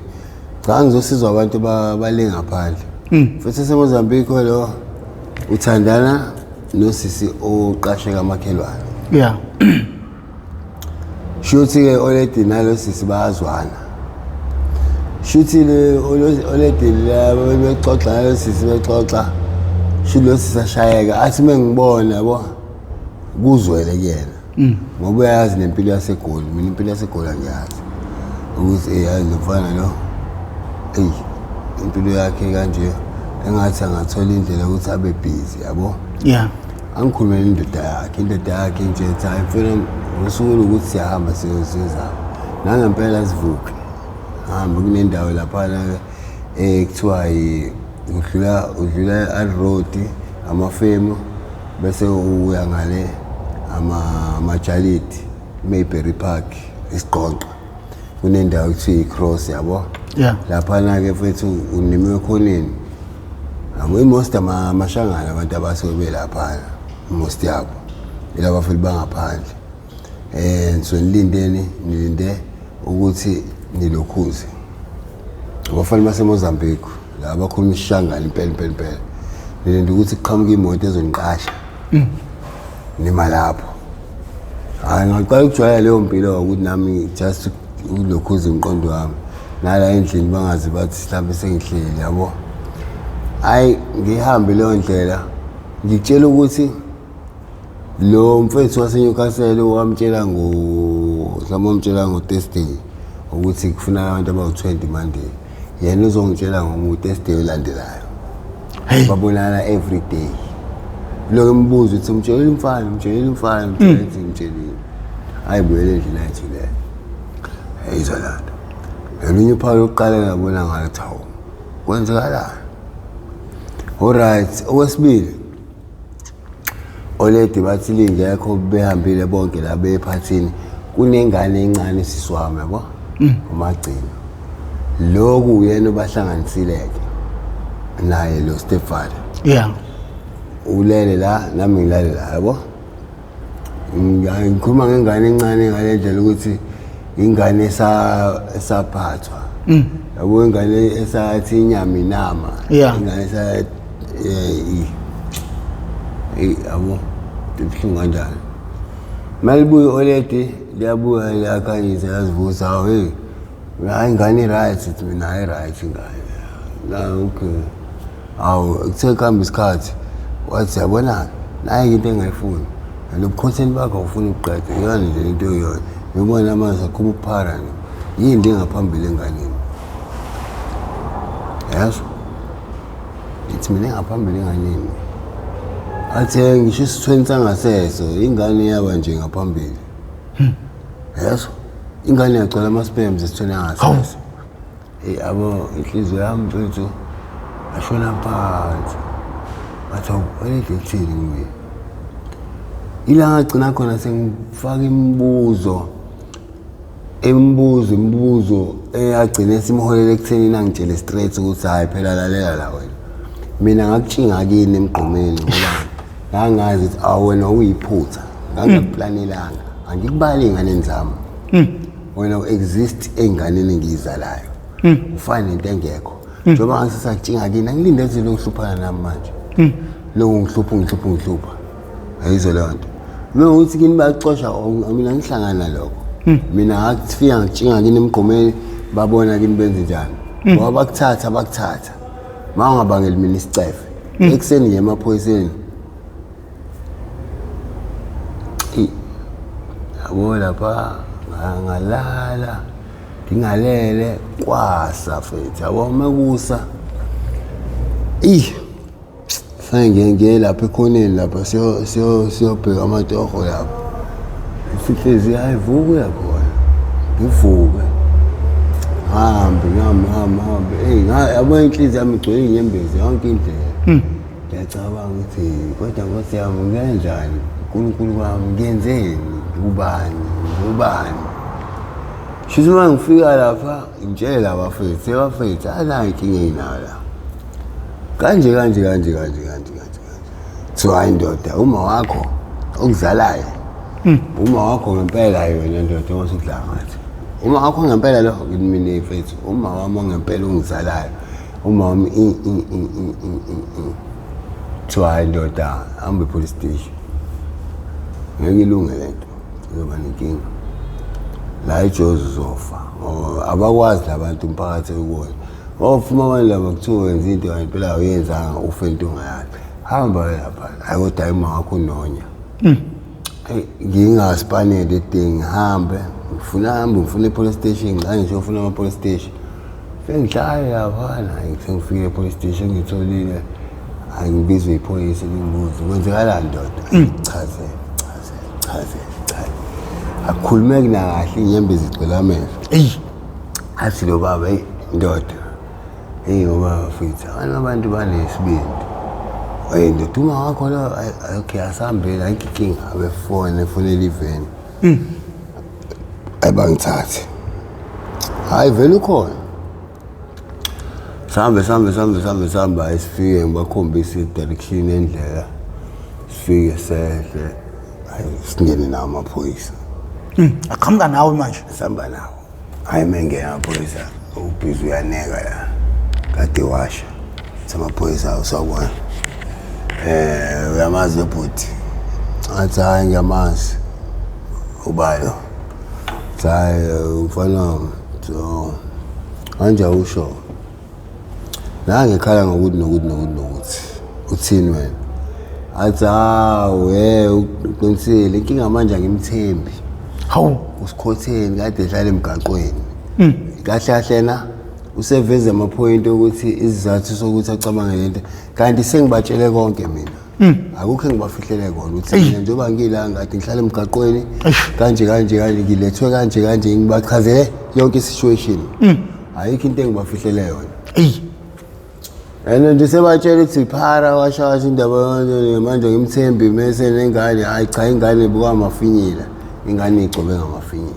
cha ngizosizwa abantu bale ngaphandle. Mfethu waseMozambique lo uthandana nosisi oqashe kamakhelwane. Shuthi-ke oledi nalo sisi bayazwana. Shuthi le oledi laba bexoxa nalo sisi, bexoxa, shuthi lo sisi ashayeka, athi uma ngibona, yabo, kuzwele kuyena ngoba uyayazi nempilo yaseGoli. Mina impilo yaseGoli angiyazi ukuthi yazi lo mfana lo, eyi, impilo yakhe kanje, engathi angathola indlela yokuthi abe busy, yabo. Angikhulumele indoda yakhe, indoda yakhe nje ethi hayi mfana, ngosuku lokuthi siyahamba siyozama nangempela, sivuke hambe kunendawo laphana kuthiwa udlula i-road, amafemu, bese uya ngale amajalidi, Maybury Park, isiqonqo, kunendawo ekuthiwa i-cross, yabo. Laphana-ke mfethu unime ekhoneni, yabo, i-most amashangana, abantu abasuke belaphana, most yabo ilaba futhi bangaphandle. So nilindeni, nilinde ukuthi nilokhuze abafana baseMozambique la bakhuluma isishangana impela impela impela, nilinde ukuthi kuqhamuke imoto ezoniqasha nima lapho. Hhayi, ngaqala ukujwayela leyo mpilo ukuthi nami just ulokhuze umqondo wami nala endlini bangazi bathi mhlawumbe sengihleli, yabo. Hhayi, ngihambe leyo ndlela, ngikutshela ukuthi lo mfethu waseNewcastle wamtshela ngo mhlawumbe wamtshela ngo-Thursday ukuthi kufuneka abantu abawu-20 Monday, yena uzongitshela ngo-Thursday olandelayo. Babonana every day. Lokho imibuzo ukuthi umtshelile umfana, umtshelile umfana, umtshelile, ukuthi ngimtshelile. Hayi, buyele endlini ayithulele, yayizwa laa nto. Nolunye uphawu lokuqala ngabona ngalo ukuthi hawu, kwenzekalani? Alright, okwesibili, oledi bathi lingekho, behambile bonke la bephathini, kunengane encane sisi wami, yabo, umagcino lokhu uyena obahlanganisileke naye lo stepfather. Ulele la, nami ngilale la, yabo. Ngikhuluma ngengane encane ngale ndlela ukuthi ingane esaphathwa, yabo, ingane esathi inyama inama. Ingane esa yabo, ibuhlungu kanjani. Malibuye oledi, liyabuya liyakhanyisa, yazivusa, hawu, hey, hayi, ingane i-right. Ithi mina, hayi, right ingane la, okay. Hawu, kuthe kuhamba isikhathi wathi, yabona, nayi into engayifuni, nobukhotheni bakho awufuni ukuqeda, iyona nje into eyona ngibona manje akhuma ukuphara nje, yini le ngaphambili enganeni? Yazo, ngithi mina engaphambili enganeni, athi ngisho isithweni sangaseso ingane yaba nje ngaphambili." Yazo, ingane yagcwala ama-sperms esithweni angasese. Eyi, yabo, inhliziyo yami mfethu yashona phansi, ngathi awu, alede kuthini kumina? Ila ngagcina khona sengifaka imibuzo, imibuzo, imibuzo eyagcina simholele ekutheni nangitshele straight ukuthi, "Hhayi phela, lalela la wena, mina ngakutshinga kini emgqomeni ngoba ngangazi ukuthi awu, wena uyiphutha, ngangakuplanelanga, angikubali ey'nganeni zami. Wena u-exist ey'nganeni engiyizalayo, ufana nento engekho. Njengoba ngasisakutshinga kini, angilinde nje lokuhluphana nami manje." Lokhu ngihlupha ngihlupha ngihlupha. Ayizwe leyo nto. Uma ukuthi kini bayacosha mina ngihlangana nalokho. Mina ngakufika ngitshinga kini emgqomeni babona kini benze njani. Ngoba bakuthatha bakuthatha. Ma ungabangeli mina isicefe. Ekuseni ngiye emaphoyiseni. Yabo lapha ngalala ngingalele kwasa mfethu yabo mekusa. Ih Fanele ngiye lapha ekhoneni lapha siyobheka amatoho lapha. Isihlezi ayivuke uyakhona. Ngivuke. Hambe ngihambe ngihambe ngihambe. Eyi yabo inhliziyo yami igcwele iy'nyembezi yonke indlela. Ngiyacabanga ukuthi kodwa Nkosi yami ngikanjani? uNkulunkulu wami ngiyenzeni? Ubani? Ubani? Shuthi uma ngifika lapha ngitshele labafethu, ebafethu anayo inkinga enginayo la. Kanje kanje kanje kanje kanje kanje kanje. Kuthiwa hayi ndoda uma wakho okuzalayo. Uma wakho ngempela yona ndoda ongasudlanga ngathi. Uma wakho ngempela lo ngithi mina mfethu uma wami ngempela ungizalayo. Uma wami i i i i i i. Kuthiwa hayi ndoda hamba e-police station. Ngeke ilunge lento izoba nenkinga. La eJozi uzofa ngoba abakwazi labantu umphakathi ekuwona. Wawufuma abantu laba kuthiwa wenza into kanti phela awuyenzanga ufe into ongayazi. Hamba lapha. Hayi kodwa hayi uma wakho unonya. Eyi ngingaspanele ede ngihambe ngifuna hambe ngifuna e-police station ngicane ngisho ufuna ama-police station. Sengihlale laphana sengifikile e-police station ngitholile angibizwe iphoyisa lingibuze kwenzekalani ndoda. Chaze chaze chaze chaze. Akukhulumeki nakahle iy'nyembezi zigcwele amehlo. Eyi. Athi lo baba eyi ndoda eyi ngoba futhi abanye abantu banesibindi. Eyi ndoda uma wakho lo okay asihambeni ayikho inkinga abefona efonela iveni. Ayi bangithathe. Hhayi vele ukhona. Sihambe sihambe sihambe sihambe sihambe hhayi sifike ngibakhombise i-direction yendlela. Sifike sehle hhayi singene nawo amaphoyisa. Aqhamuka nawe manje. Sihamba nawo. Hayi mengena amaphoyisa ubhizi uyaneka la. Kade washa. Samaphoyisa usawubona. Uyamazi lo bhuti. Athi hayi ngiyamazi. Ubalo. Athi hayi umfana wami. So manje awusho. La ngikhala ngokuthi nokuthi nokuthi nokuthi. Uthini wena? Athi hawu he uqinisile inkinga manje angimthembi. Hawu. Usikhotheni kade ehlala emgaqweni. Kahle kahle na useveze amaphoyinti ukuthi isizathu sokuthi acabange lento kanti sengibatshele konke mina. Akukho engibafihlele kona ukuthi mina njengoba ngila ngathi ngihlala emgaqweni kanje kanje kanje ngilethwe kanje kanje ngibachazele yonke i-situation. Ayikho into engibafihlele yona. Eyi. And nje sebatshela ukuthi phara washa washa indaba yonke manje ngimthembi mese nengane hayi cha ingane ibuka amafinyila ingane igcobe ngamafinyila.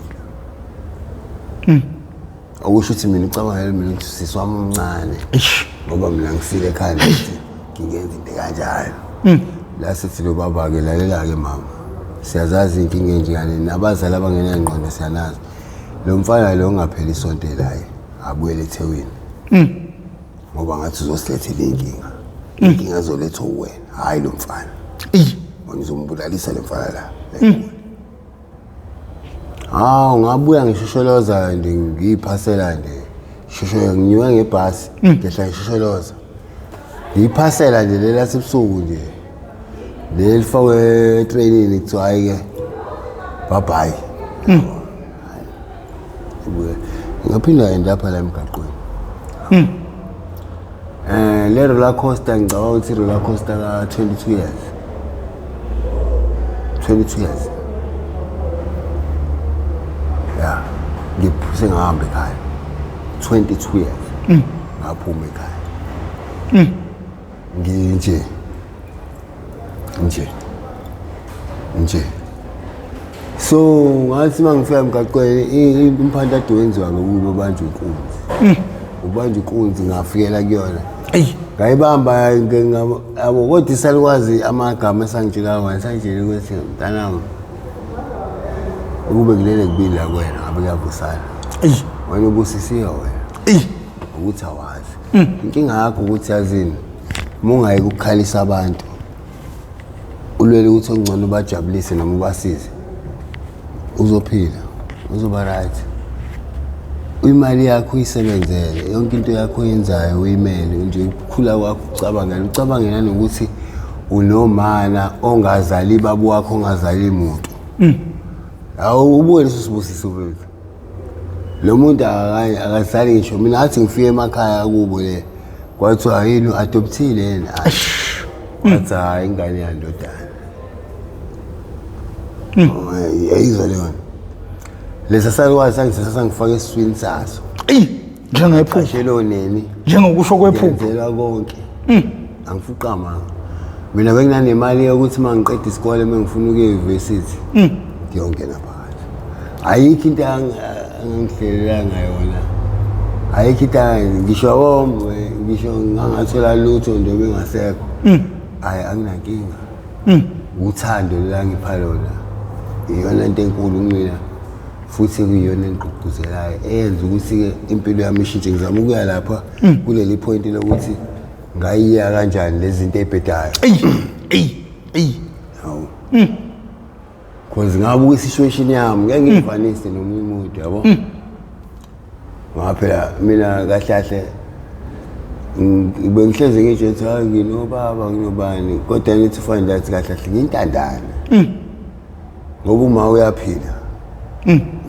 Okusho ukuthi mina ucabangela mina ukuthi sisi wami omncane Eish. ngoba mina ngisile ekhanda ukuthi ngingenza into kanjalo. La sithi lo baba-ke lalela-ke mama siyazazi iy'nkinga ey'njengane nabazali abangenangqondo siyanazi. Lo mfana lo ungapheli isonto elaye abuyele eThekwini. Ngoba ngathi uzosilethela iy'nkinga. Iy'nkinga zolethwa uwena, hhayi lo mfana. Eyi. Wena uzombulalisa le mfana la. Hawu ngabuya ngishosholoza nje ngiyiphasela nje. Shosho nginyuka ngebhasi ngehla ngishosholoza. Ngiyiphasela nje lela sebusuku nje. Leli lifakwe etrainini kuthiwa hayi ke bye bye. Ngibuye ngaphinda ngapha la emgaqweni. Le roller coaster ngicabanga ukuthi roller coaster ka 22 years. 22 years. Yeah, ngiphuse ngahamba ekhaya. 22 years. Ngaphuma ekhaya. Nginje. Nje. Nje. So ngathi uma ngifika emgaqweni umphantado wenziwa ngokuba ubanjwe inkunzi. Ubanjwe inkunzi ngafikela kuyona. Eyi. Ngayibamba yabo kodwa isalukazi amagama esangitshela wona sangitshela ukuthi mntanami ukube kulele kubili la kuwena ngabe kuyavusana. Eyi. Wena ubusisiwe wena Eyi. ukuthi awazi. Inkinga yakho ukuthi yazini uma ungayeki ukukhalisa abantu. Ulwele ukuthi okungcono ubajabulise noma ubasize. Uzophila, uzoba right. Imali yakho uyisebenzele, yonke into yakho oyenzayo uyimele nje ukukhula kwakho ucabangela, ucabange nanokuthi unomana ongazali baba wakho ongazali muntu. Awu ubuke leso sibusiso mfethu. Lo muntu akazali ngisho mina athi ngifike emakhaya kubo le kwathiwa yini u-adoptile yena. Wathi hhayi ingane yandodana. Yayizwa leyo nto. Lesa salukazi sangithatha sangifaka esiswini saso. Eyi, njengephupho. Qashelo neni. Njengokusho kwephupho. Ngenzelwa konke. Angifuqa manga. Mina benginanemali yokuthi uma ngiqeda isikole uma ngifuna ukuya e-university. Ngiyongena phakathi. Ayikho into angihlelelanga yona. Ayikho into ngisho omwe ngisho ngangathola lutho nje bengasekho. Hayi anginankinga. Uthando lelangipha lona iyona into enkulu kumina futhi kuyiyona engigqugquzelayo eyenza ukuthi-ke impilo yami ishintshe. Ngizama ukuya lapha kuleli point lokuthi ngayiya kanjani lezi zinto ey'bhedayo. Eyi, eyi, eyi. Hawu. Cause ngabuka i-situation yami ngeke ngiyifanise nomunye umuntu yabo. Ngoba phela mina kahle kahle bengihlezi ngisho ukuthi hayi nginobaba nginobani kodwa nithi find out kahle kahle ngintandane. Ngoba uma uyaphila.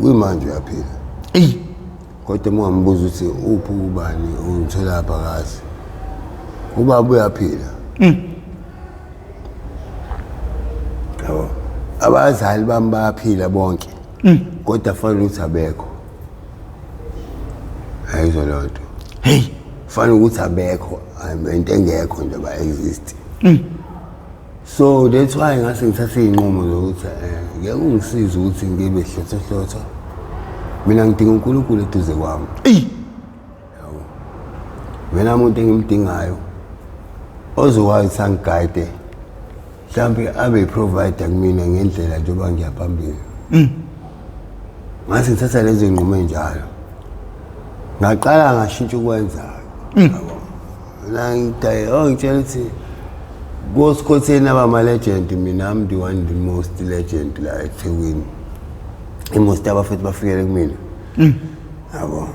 Kuyimanje uyaphila. Eyi. Kodwa uma ungambuza ukuthi uphi ubani ungithola phakathi. Ubaba uyaphila. Yabo. Abazali bami bayaphila bonke. Kodwa fanele ukuthi abekho. Ayizwa leyo nto. Hey. Fanele ukuthi abekho, into engekho nje ba exist. So that's why ngase ngithathe iy'nqumo zokuthi ngeke ungisize ukuthi ngibe hlothohlotho. Mina ngidinga uNkulunkulu eduze kwami. Eyi. Mina umuntu engimdingayo ozokwazi ukuthi angigayide mhlawumbe abe yi-provider kumina ngendlela njengoba ngiya phambili. Ngase ngithatha lezo y'nqumo ey'njalo. Ngaqala ngashintsha ukwenza. Yabo. Mina ngidaye, oh ngitshela ukuthi kosikhotheni abama-legend mina I'm the one the most legend la eThekwini. I-most abafethu bafikele kumina. Yabo.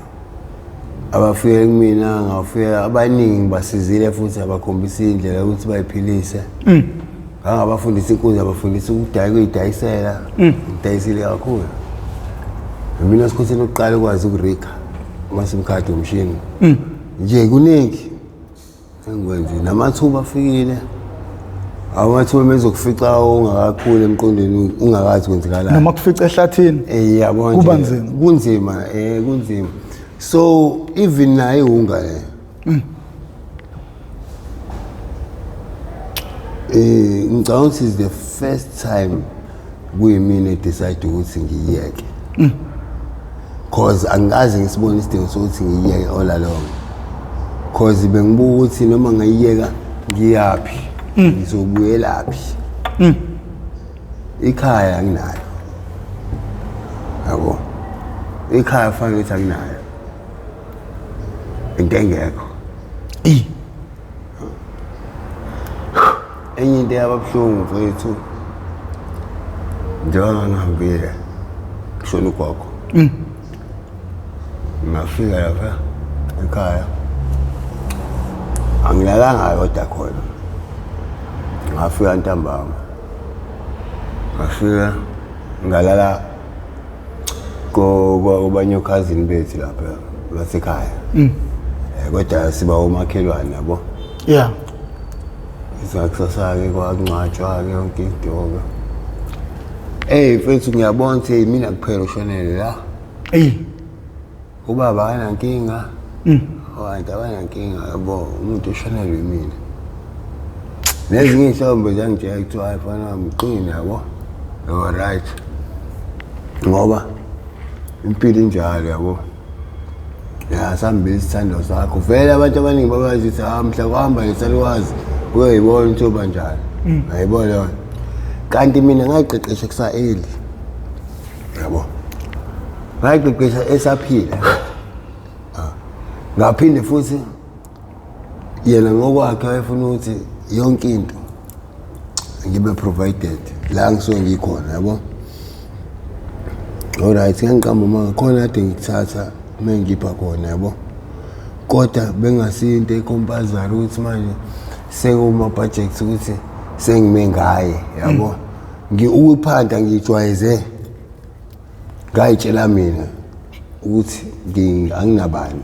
Abafike kumina ngafika abaningi basizile futhi abakhombisa indlela yokuthi bayiphilise. Ngangabafundisa inkunzi abafundisa ukudayisa ukuyidayisela. Ngidayisile kakhulu. Mina sikhotheni ukuqala ukwazi ukurika ama-sim card umshini. Nje kuningi engikwenzile namathuba afikile. Amathuba mezokufica ungakakhuli emqondweni ungakazi kwenzakalani. Noma kufica ehlathini. Yabo nje. Kuba nzima. Kunzima, kunzima. So even naye iwunga le. Ngicabanga ukuthi is the first time kuyimina decide ukuthi ngiyiyeke. Cause angikaze ngisibone isidingo sokuthi ngiyiyeke all along. Cause bengibuka ukuthi noma ngayiyeka ngiyaphi, ngizobuyelaphi. Ikhaya anginalo. Yabo. Ikhaya fanele ukuthi anginayo. Into engekho. Eyi. Enye into eyababuhlungu mfethu njengoba ngangihambile kushona ugogo. Ngafika lapha ekhaya. Angilalanga kodwa khona. Ngafika ntambama. Ngafika ngalala kobanye okhazini bethu lapha basekhaya. Kodwa siba omakhelwane yabo. Yeah. Isakusasa-ke kwangcwatshwa-ke yonke into-ke. Eyi mfethu ngiyabona ukuthi mina kuphela ushonele la. Eyi. Ubaba akanankinga. Abantu abanankinga yabo umuntu ushonelwe yimina. Nezinye iy'hlombe zangitshela kuthiwa hayi mfana wami qina yabo. Yabo right. Ngoba impilo injalo yabo. Ya sihambile isithando sakho. Vele abantu abaningi babazi ukuthi ah mhla kuhamba lesalukazi uyoyibona ukuthi uyoba njani. Ayibona leyo. Kanti mina ngayiqeqesha kusa early. Yabo. Ngayiqeqesha esaphila. Ngaphinde futhi yena ngokwakhe wayefuna ukuthi yonke into Ngibe provided la ngisuke ngikhona, yabo. Alright, ngiqamba uma khona kade ngikuthatha uma ngipha khona, yabo. Kodwa bengasiyo into e-compulsory ukuthi manje sekuma-budget ukuthi sengime ngaye, yabo. Ukuphanda ngijwayeze, ngayitshela mina ukuthi anginabani,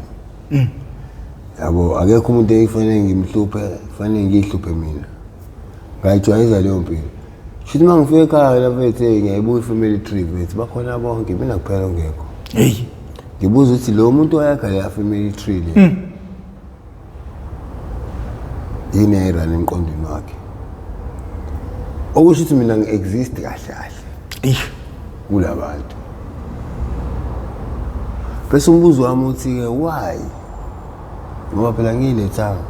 yabo. Akekho umuntu ekufanele ngimhluphe, kufanele ngiyihluphe mina. Ngayijwayeza leyo mpilo. Shuthi uma ngifika ekhaya lapho ethi ngiyayibuka i-family tree, bethi bakhona bonke, mina kuphela ongekho. Hey. Ngibuza ukuthi lo muntu owayakha leya family tree le, yini yayirana emqondweni wakhe, okusho ukuthi mina ngi-exist kahle kahle kula bantu. Bese umbuzo wami uthi-ke, why? Ngoba phela ngiyilethanga,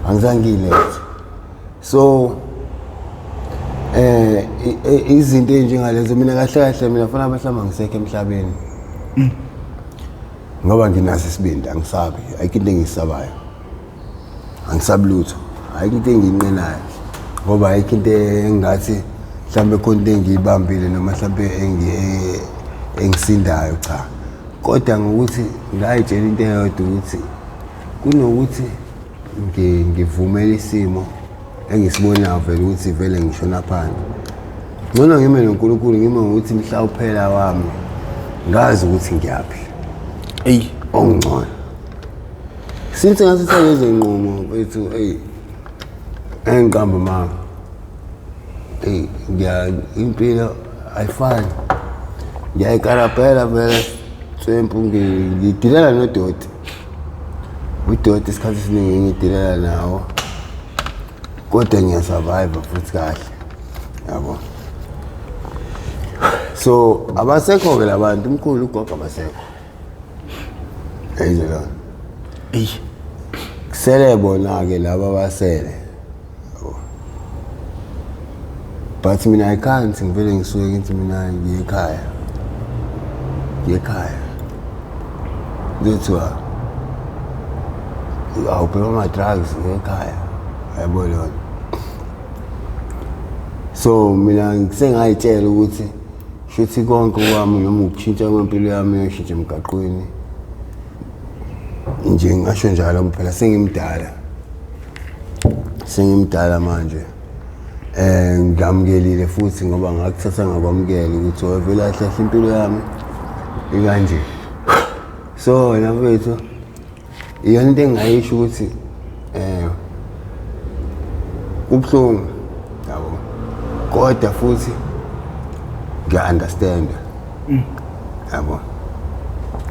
angizange ngiyilethe. So izinto ey'njengalezo, mina kahle kahle mina fanele mhlawumbe angisekho emhlabeni, ngoba nginaso isibindi, angisabi, ayikho into engiyisabayo, angisabi lutho, ayikho into engiyinqenayo, ngoba ayikho into engathi mhlawumbe khona into engiyibambile noma mhlawumbe engisindayo, cha. Kodwa ngokuthi ngayitshela into eyodwa, ukuthi kunokuthi ngivumele isimo engisibonayo vele ukuthi vele ngishona phansi, ngcono ngime noNkulunkulu, ngime ngokuthi mhla uphela wami ngazi ukuthi ngiyaphi. Eyi. Ongcono since ngasithatha lezo nqumo mfethu, eyi, engiqamba manga, eyi, ngiya impilo ayifani, ngiyayikarabhela vele tswempu, ngidilela nodoti, udoti isikhathi esiningi ngidilela nawo, kodwa ngiya-survive futhi kahle, yabo. So abasekho-ke labantu, umkhulu, ugogo, abasekho, ayizwe lona. Eyi. Kusele bona-ke laba abasele, yabo. But mina I can't, ngivele ngisuke ngithi mina ngiye ekhaya, ngiye ekhaya, kuthiwa awubhema ama-drugs, ngiye ekhaya, yabo lona. So mina sengayitshela ukuthi shuthi konke kwami noma ukushintsha kwempilo yami yoshintsha emgaqweni nje, ngingasho njalo phela sengimdala, sengimdala manje. Ngamukelile futhi ngoba ngakuthatha ngakwamukela ukuthi vele kahle kahle impilo yami ikanje. So wena mfethu, iyona into engingayisho ukuthi kubuhlungu, yabo, kodwa futhi ngiya-understanda, yabo,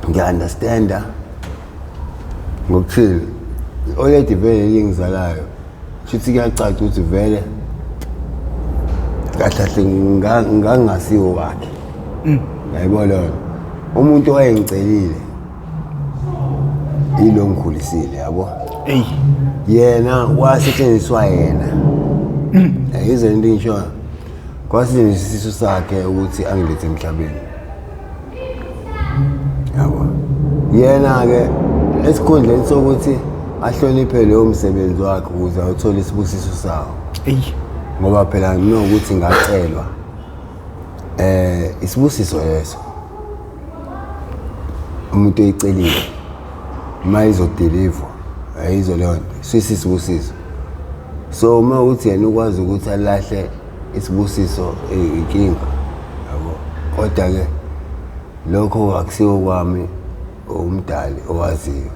ngiya-understanda ngokuthini already vele lingizalayo, shuthi kuyacaca ukuthi vele kahle kahle ngangingasiwo wakhe, yayibona lona umuntu owayengicelile yilo ngikhulisile, yabo. Eyi. Yena wasetshenziswa yena, yize into ngisho kwasetshenziswa isisu sakhe ukuthi angilethe emhlabeni, yabo. Yena-ke esikhundleni sokuthi ahloniphe lowo msebenzi wakhe ukuze awuthole isibusiso sawo, Eyi. ngoba phela nginokuthi ngacelwa isibusiso leso umuntu oyicelile uma izo-deliver, ayizo leyo nto sisisibusiso. So uma uthi yena ukwazi ukuthi alahle isibusiso, inkinga, yabo. Kodwa-ke lokho akusiwo kwami, umdali owaziyo.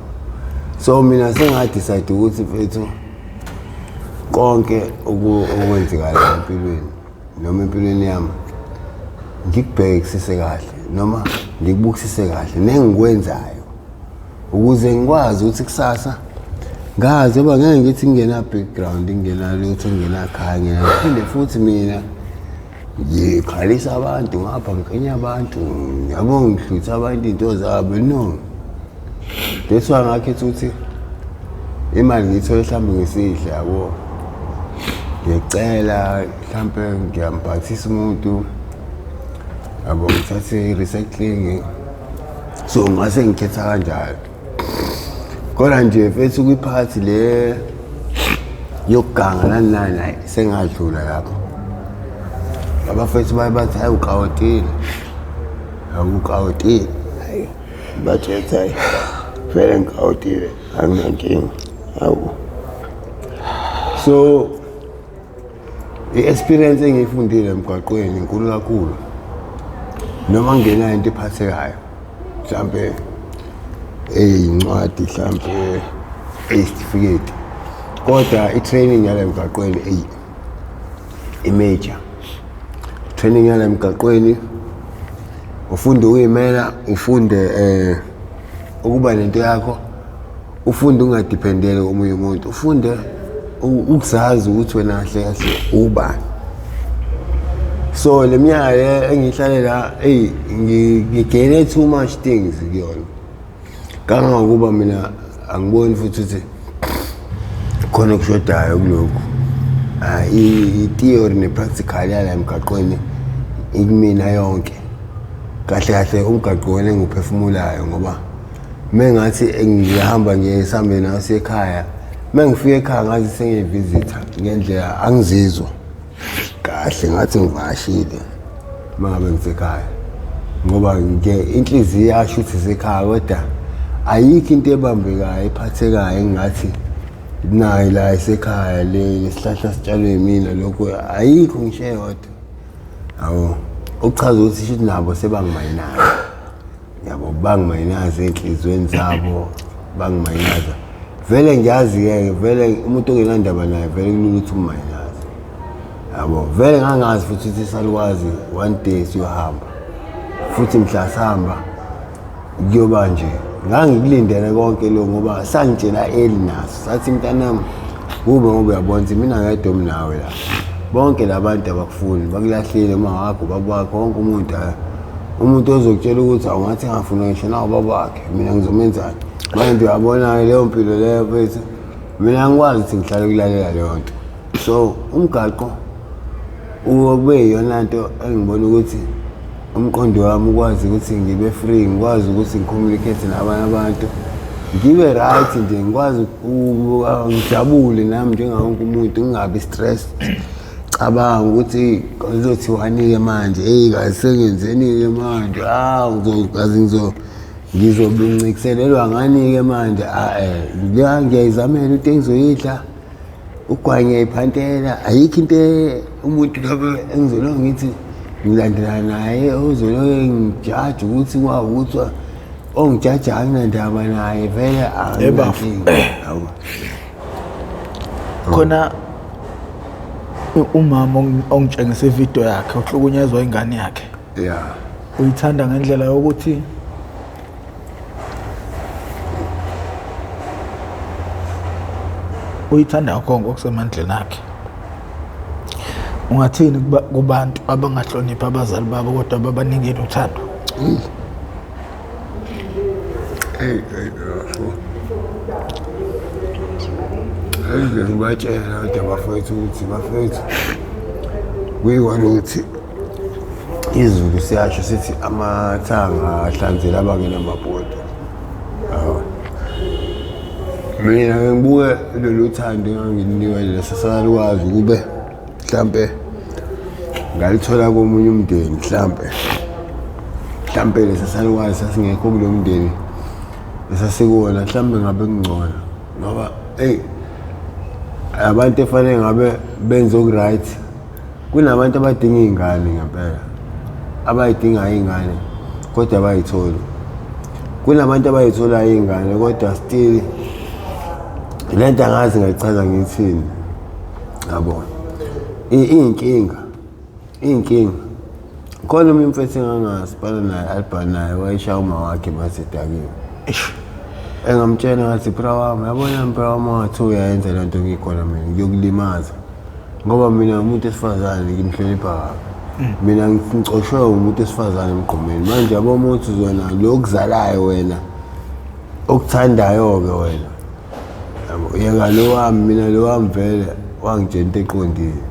So mina senga-decide ukuthi mfethu konke okwenzekalayo empilweni noma empilweni yami ngikubhekisise kahle noma ngikubukisise kahle nengikwenzayo, ukuze ngikwazi ukuthi kusasa ngazi ngoba ngeke ngithi ngingena background, ngingena lutho, ngingenakhaya, ngiphinde futhi mina ngikhalisa abantu ngapha, ngikenya abantu, yabo, ngihlutha abantu iy'nto zabo. No, that's why ngakhetha ukuthi imali ngiyithole mhlawumbe ngesihle, yabo, ngiyacela mhlampe ngiyambhathisa umuntu, yabo, ngithathe i-recycling. So ngase ngikhetha kanjalo, kodwa nje mfethu kwiphathi le Yokuganga nani nani, hayi sengadlula lapho. Abafethu baye bathi hayi ukawotile, hayi ukawotile, hayi bathi hayi vele ngikawotile, anginankinga. Hawu, so i-experience engiyifundile emgwaqweni inkulu kakhulu, noma ngingenayo into ephathekayo, mhlampe eyincwadi, mhlampe eyisitifiketi, kodwa i-training yale mgwaqweni eyi i-major training yale mgwaqweni. Ufunde ukuyimela, ufunde ukuba nento yakho, ufunde ungadependele komunye umuntu, ufunde ukuzazi ukuthi wena kahle kahle ubani. So le minyaka le engihlale la, eyi ngigene too much things kuyona, kangangokuba mina angiboni futhi ukuthi khona okushodayo kulokhu. I-theory ne-practical yala emgaqweni ikumina yonke. Kahle kahle umgaqo wena engiwuphefumulayo, ngoba mengathi ngiyahamba ngiye sihambe nawe ekhaya, mengifika ekhaya ngathi sengiyivisitha ngendlela angizizwa kahle, ngathi ngivakashile uma ngabe ngisekhaya, ngoba nje inhliziyo yasho ukuthi isekhaya, kodwa ayikho into ebambekayo ephathekayo engingathi nayi la isekhaya, le lesihlahla sitshalwe yimina, lokhu ayikho ngisho eyodwa. Yabo, okuchaza ukuthi shuthi nabo sebangimayinaza, yabo, bangimayinaza ey'nhliziyweni zabo, bangimayinaza vele. Ngiyazi-ke vele umuntu ongenandaba naye vele kulula ukuthi ummayinaze, yabo. Vele ngangazi futhi ukuthi salukwazi one day siyohamba futhi, mhla sihamba kuyoba nje. Ngangikulindele konke lo, ngoba sangitshela early naso, sathi mntanami kube ngoba uyabona ukuthi mina ngedwa omnawe la, bonke labantu abakufuni, bakulahlile, uma wakho ubaba wakho, wonke umuntu, umuntu ozokutshela ukuthi awungathi ngafuna ngisho nawo ubaba wakhe, mina ngizomenzani manje? Uyabona-ke leyo mpilo leyo mfethu, mina angikwazi ukuthi ngihlale kulalela leyo nto. So umgaqo ube yiyona nto engibona ukuthi umqondo wami ukwazi ukuthi ngibe free, ngikwazi ukuthi ngicommunicate nabanye abantu, ngibe right nje, ngikwazi ngijabule nami njengawonke umuntu, ngingabi stressed, cabanga ukuthi kuzothiwani-ke manje, eyi kasengenzeni-ke manje, ah kazi ngizobincikiselelwa ngani-ke manje. A-e, ngiyayizamela into engizoyidla, ugwayi ngiyayiphantela, ayikho into umuntu lapho engizoloke ngithi ngilandela naye ozoloke ngijaje ukuthi kwawukuthi ongijaja anginandaba naye vele. Ebafo. Yabo. Khona umama ongitshengisa ividiyo yakhe uhlukunyezwa ingane yakhe. Uyithanda ngendlela yokuthi uyithanda konke okusemandleni akhe. Ungathini kubantu abangahloniphi abazali babo kodwa babanikile uthando? Hey, hey, bafo. Hey, ngibatshela kodwa bafowethu ukuthi bafowethu kuyiwona ukuthi izulu siyasho sithi amathanga ahlanzela abangenamabhodo. Yabo. Mina ngibuke lolu thando engangilinikwa lesa salukazi, kube mhlampe ngalithola komunye umndeni, mhlampe lesa salukazi sasingekho kulo mndeni esasikuwona, mhlampe ngabe kungcono, ngoba eyi abantu efanele ngabe benze oku-right. Kunabantu abadinga iy'ngane ngempela, abayidingayo iy'ngane kodwa abayitholi. Kunabantu abayitholayo iy'ngane kodwa still le nto angazi ngayichaza ngithini, yabo. Iy'nkinga, iy'nkinga. Khona omunye umfethu engangasipana naye alibhali naye, wayeshaya uma wakhe masedakiwe. Engamtshela ngathi bra wami, yabona bra wami, wathi uyayenza le nto ngikhona mina ngiyokulimaza, ngoba mina umuntu wesifazane ngimhlonipha kabi. Mina ngicoshwe umuntu wesifazane emgqomeni manje, yabo, umuntu zona lo okuzalayo wena, okuthandayo-ke wena, yabo. Yeka lo wami, mina lo wami vele wangitshela into eqondile,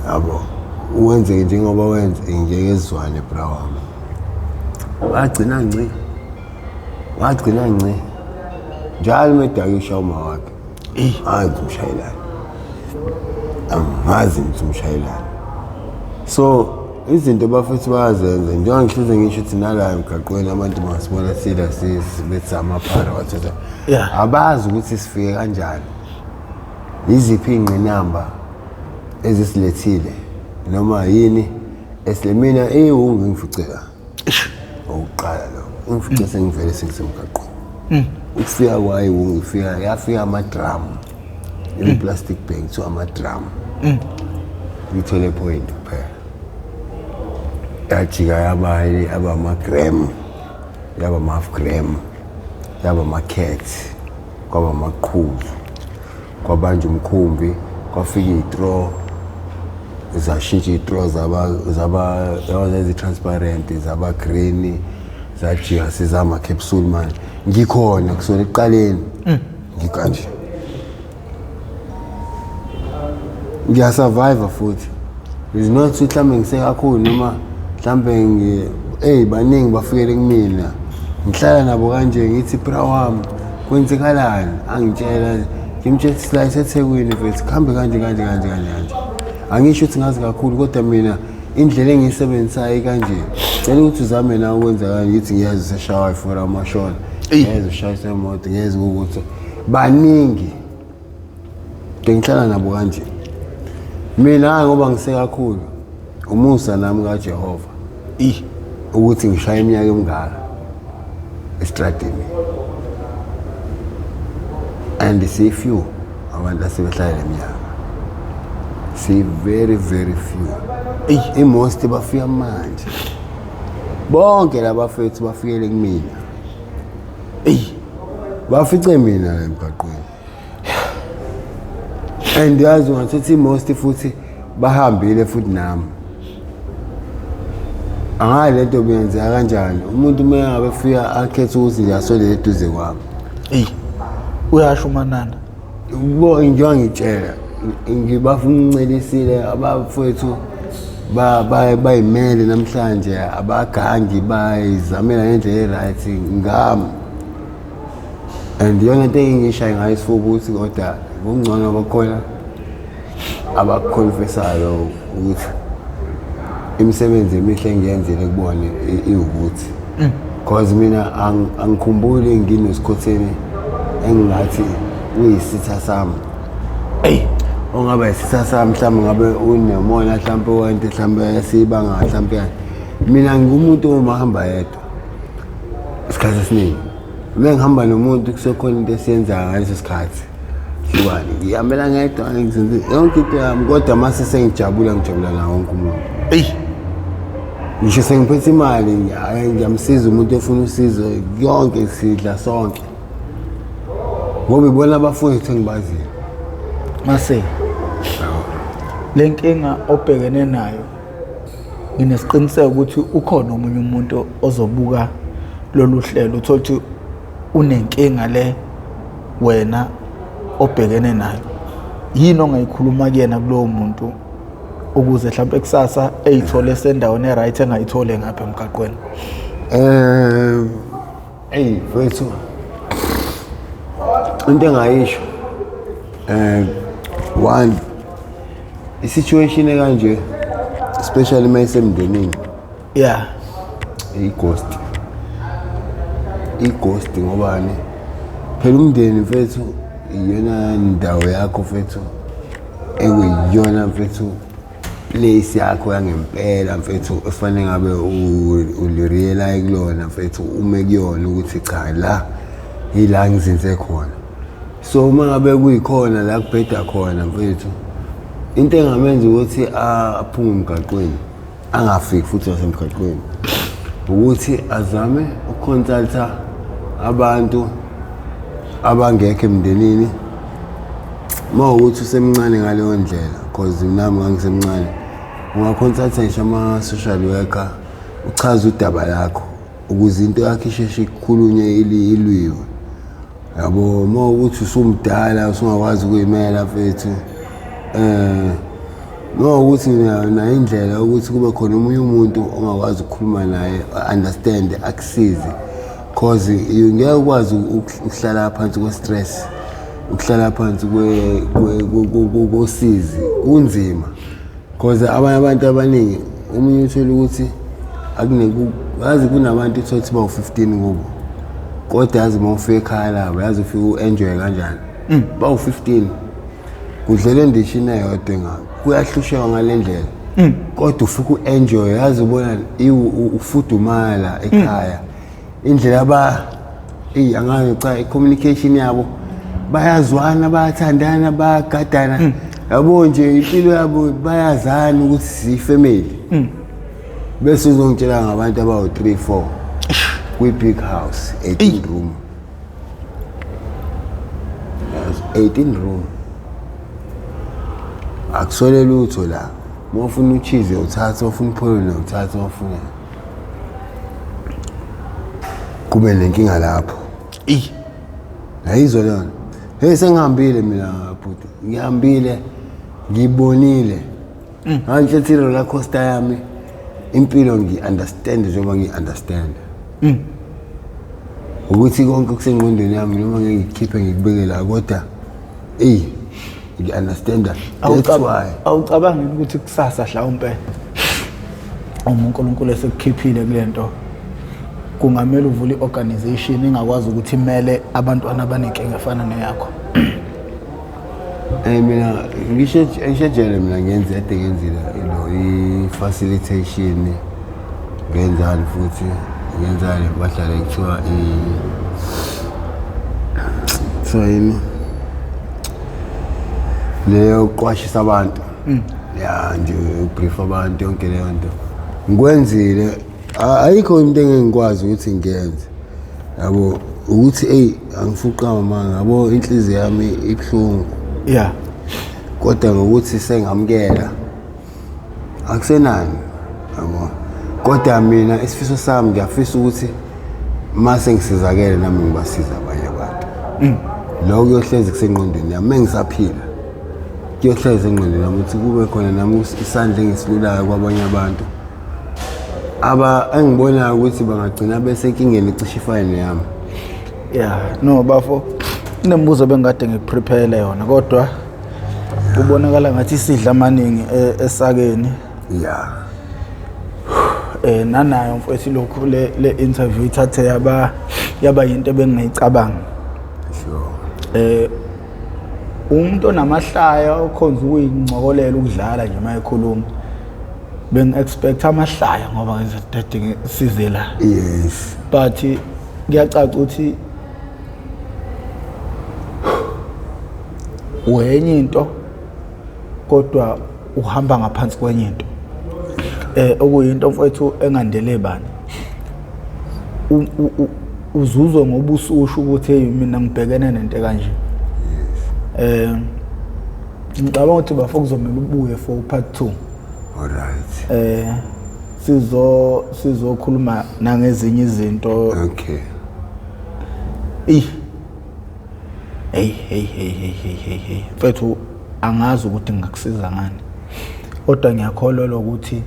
yabo, wenzeke njengoba wenze, ngeke sizwane bra wami. Wagcina ngci, wagcina ngci njalo uma edake ushaya uma wakhe. Hayi, ngimshayelani. Angazi ngithi umshayelani. So izinto bafethu bayazenza, njengoba ngihleze ngisho ukuthi nala emgaqweni abantu bangasibona sila sibethi amaphara wathatha. Abazi ukuthi sifike kanjani, yiziphi iy'ngqinamba ezisilethile noma yini esile. Mina iwungu ngifice la okokuqala, lo ngifice sengivele sengisemgaqweni. Ukufika kwayo iwungu, ifika yafika amadramu, i-plastic bag kuthiwa amadramu, ngithole point kuphela. Yajika yaba yaba ama-gram, yaba ama-half gram, yaba ama-cat, kwaba amaqhuzu, kwabanjwa umkhumbi, kwafika iy'straw, zashintsha iy'straw zaba zi-transparent, zaba green, zajika sezama-capsule. Manje ngikhona kusukela ekuqaleni, ngikanje ngiyasurvive futhi. Is not ukuthi mhlawumbe ngisekakhulu noma mhlawumbe ngi ey, baningi bafikele kumina, ngihlala nabo kanje, ngithi, "Bra wami, kwenzekalani?" Angitshela, ngimtshela ukuthi sila eseThekwini mfethu, kuhambe kanje kanje kanje kanje kanje. Angisho ukuthi ngazi kakhulu, kodwa mina indlela engiyisebenzisayo kanje, cela ukuthi uzame nawe ukwenza kanje. Ngithi ngiyazi useshawa for amashona, ngiyeza ushayisa imoto, ngiyeza ukuthi baningi bengihlala nabo kanje. Mina hayi, ngoba ngisekakhulu, umusa nami kaJehova ukuthi ngishaye iminyaka emingaka estradini, and si-few abantu asebehlala le minyaka, si very very few. I-most bafika manje, bonke labafethu bafikele kumina, bafice mina la emgaqweni. And yazi ungathatha i-most futhi bahambile futhi nami, angayi lento buyenzeka kanjani. Umuntu uma ngabe efika akhethe ukuthi nje asondele eduze kwami. Eyi, uyasho umanana. Bo njengoba ngitshela, ngibafuncelisile abafowethu, bayimele namhlanje, abagangi, bayizamela ngendlela e-right ngami. And iyona nto engiyishaye ngayo isifuba ukuthi kodwa kungcono bakhona abakuconfessayo ukuthi imisebenzi emihle engiyenzile kubona iwukuthi, cause mina angikhumbuli nginosikhotheni engingathi uyisitha sami. Ongaba isitha sami mhlawumbe ngabe unemona, mhlawumbe wento mhlawumbe esiyibanga mhlawumbe yani. Mina ngingumuntu uma hamba yedwa isikhathi esiningi, uma ngihamba nomuntu kusekhona into esiyenzayo ngaleso sikhathi, hlukane. Ngihambela ngedwa, ngizenze yonke into yami, kodwa mase sengijabula, ngijabula nawo wonke umuntu. Ngisho sengiphethe imali, ngiyamsiza umuntu ofuna usizo, yonke sidla sonke, ngoba ibona abafowethu engibaziyo. Mase le nkinga obhekene nayo, nginesiqiniseko ukuthi ukhona omunye umuntu ozobuka lolu hlelo, uthole ukuthi unenkinga le wena obhekene nayo. Yini ongayikhuluma kuyena kulowo muntu ukuze mhlawumbe kusasa eyithole esendaweni e-right, engayithole ngapha emgaqweni? Eyi mfethu, into engayisho, one, i-situation ekanje, especially uma isemndenini, i-ghost, i-ghost. Ngobani phela umndeni mfethu iyona ndawo yakho mfethu, ekuyiyona mfethu place yakho yangempela mfethu, efanele ngabe ulirealize kulona mfethu, ume kuyona ukuthi cha, la ila ngizinze khona. So uma ngabe kuyikhona la kubheda khona mfethu, into engamenza ukuthi aphume emgaqweni, angafiki futhi wasemgaqweni, ukuthi azame ukuconsulta abantu abangekho emndenini. Uma ukuthi usemncane ngaleyo ndlela, cause nami ngangisemncane, ungaconsulta ngisho ama-social worker, uchaze udaba lakho ukuze into yakho isheshe ikhulunywe, ilwiwe, yabo. Uma ukuthi usumdala, usungakwazi ukuyimela mfethu, noma ukuthi nayo indlela ukuthi kube khona omunye umuntu ongakwazi ukukhuluma naye, understand, akusize, cause ngeke ukwazi ukuhlala phansi kwe-stress, ukuhlala phansi kosizi. Kunzima because abanye abantu abaningi, omunye uthole ukuthi yazi kunabantu uthole ukuthi bawu-15 kubo, kodwa yazi uma ufika ekhaya labo, yazi ufike u-enjoye kanjani. Bawu-15, kudlelwe endishini eyodwa engako, kuyahlushekwa ngale ndlela, kodwa ufike u-enjoye, yazi ubona ufudumala ekhaya. Indlela aba eyi, angazi, cha, i-communication yabo, bayazwana, bayathandana, bayagadana, yabo nje impilo yabo, bayazana ukuthi siyi-family. Bese uzongitshela ngabantu abawu-3 4 kwi-big house, 18 room. Yazi, 18 room, akusole lutho la. Uma ufuna u-cheese uyawuthatha, ufuna upholoni uyawuthatha, ufuna kube nenkinga lapho. Yayizwa leyo nto. Hey, sengihambile mina bhuti, ngihambile, ngibonile. Ngangihlethi i-roller coaster yami impilo, ngi-understand njengoba ngi-understand ukuthi konke kusengqondweni yami, noma ngeke ngikukhiphe ngikubeke la, kodwa eyi, ngi-understanda, that's why. Awucabangi ukuthi kusasa mhlawumpe uma uNkulunkulu esekukhiphile kule nto, kungamele uvule i-organization engakwazi ukuthi imele abantwana abanenkinga efana neyakho? Mina ngisho ngishejele mina ngenze ade ngenzile ilo i-facilitation, ngenzani futhi ngenzani, bahlale kuthiwa kuthiwa yini leyo, yokuqwashisa abantu ya nje, ubrief abantu, yonke leyo nto ngikwenzile. Ayikho into engeke ngikwazi ukuthi ngiyenze, yabo, ukuthi eyi, angifuqa mama, yabo, inhliziyo yami ibuhlungu, kodwa ngokuthi sengamukela akusenani, yabo. Kodwa mina isifiso sami, ngiyafisa ukuthi mase ngisizakele nami ngibasiza abanye abantu. Lokho kuyohlezi kusengqondweni yami mengisaphila, kuyohlezi engqondweni yami ukuthi kube khona nami isandla engisilulayo kwabanye abantu aba engibonayo ukuthi bangagcina besenkingeni ecishe ifane neyami. Yeah, no bafo, inemibuzo bengikade ngikuprepare yona, kodwa kubonakala ngathi isidla amaningi esakeni. Nanayo mfowethu, lokhu le interview ithathe yaba yinto ebengingayicabanga. Umuntu onamahlaya, okhonza ukuyincokolela, ukudlala nje uma ekhuluma, bengi-expect amahlaya ngoba ngizodede size la, but kuyacaca ukuthi wenye into, kodwa uhamba ngaphansi kwenye into, okuyinto mfowethu engandele bani. Uzuzwe ngoba ususho ukuthi hey, mina ngibhekene nento kanje. Ngicabanga ukuthi bafo kuzomela ubuye for part 2. All right. Sizokhuluma nangezinye izinto. Ey hey hey hey hey hey hey hey, mfethu, angazi ukuthi ngingakusiza ngani, kodwa ngiyakholelwa ukuthi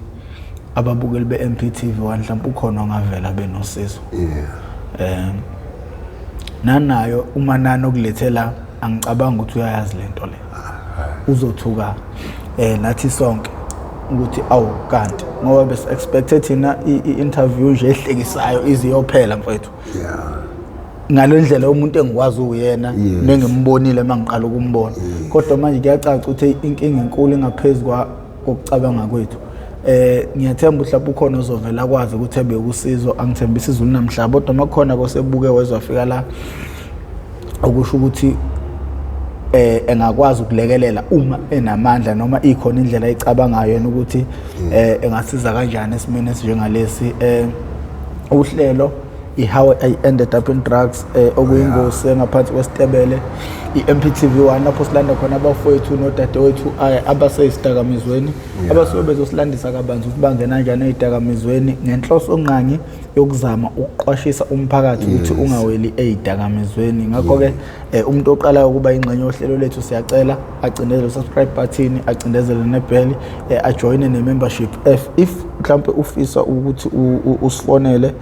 ababukeli be-MPTV 1 mhlawumbe ukhona ongavela benosizo. Nanayo uma nani okulethela, angicabanga ukuthi uyayazi lento le, uzothuka nathi sonke ukuthi awu, kanti ngoba bese expected thina i-interview nje ehlekisayo iziyophela mfethu. Ngale ndlela umuntu engikwazi uyena nengimbonile uma ngiqala ukumbona, kodwa manje kuyacaca ukuthi inkinga enkulu engaphezulu kokucabanga kwethu. Ngiyathemba mhlawumbe ukhona ozovela akwazi ukuthi ebe usizo. Angithembisi izulu namhlaba, kodwa makukhona kosebuke wezwafika la, okusho ukuthi engakwazi ukulekelela uma enamandla noma ikhona indlela ayicabangayo yena ukuthi engasiza kanjani esimeni esinjengalesi. Uhlelo i-How I Ended Up in Drugs, okuyingosi engaphansi kwesitebele i-MPTV 1, lapho silanda khona abafowethu nodadewethu abaseyizidakamizweni, abasuke bezosilandisa kabanzi ukuthi bangena kanjani ey'dakamizweni, ngenhloso ngqangi yokuzama ukuqwashisa umphakathi ukuthi ungaweli ey'dakamizweni. Ngakho-ke umuntu oqalayo ukuba ingxenye yohlelo lethu, siyacela acindezele subscribe button, acindezele nebell, ajoyine ne-membership. If mhlawumpe ufisa ukuthi usifonele,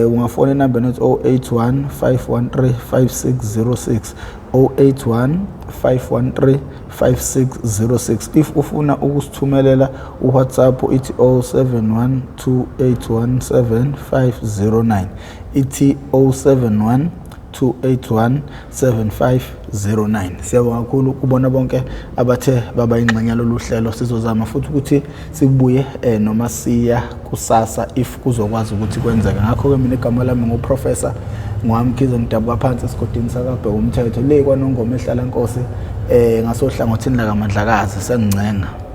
ungafona enambeni ethi 081 513 5606. 081 513 5606. If ufuna ukusithumelela uWhatsApp, ithi 071 2817 509, ithi 071 281 7509. Siyabonga kakhulu kubona bonke abathe baba ingxenye lolu hlelo. Sizozama futhi ukuthi sibuye noma siya kusasa if kuzokwazi ukuthi kwenzeke. Ngakho-ke mina igama lami nguProfessor Ngwamkhize, ngidabuka phansi esigodini sakabheka umthetho le kwaNongoma ehlala nkosi, ngasohlangothini lakaMandlakazi. Sengincenga.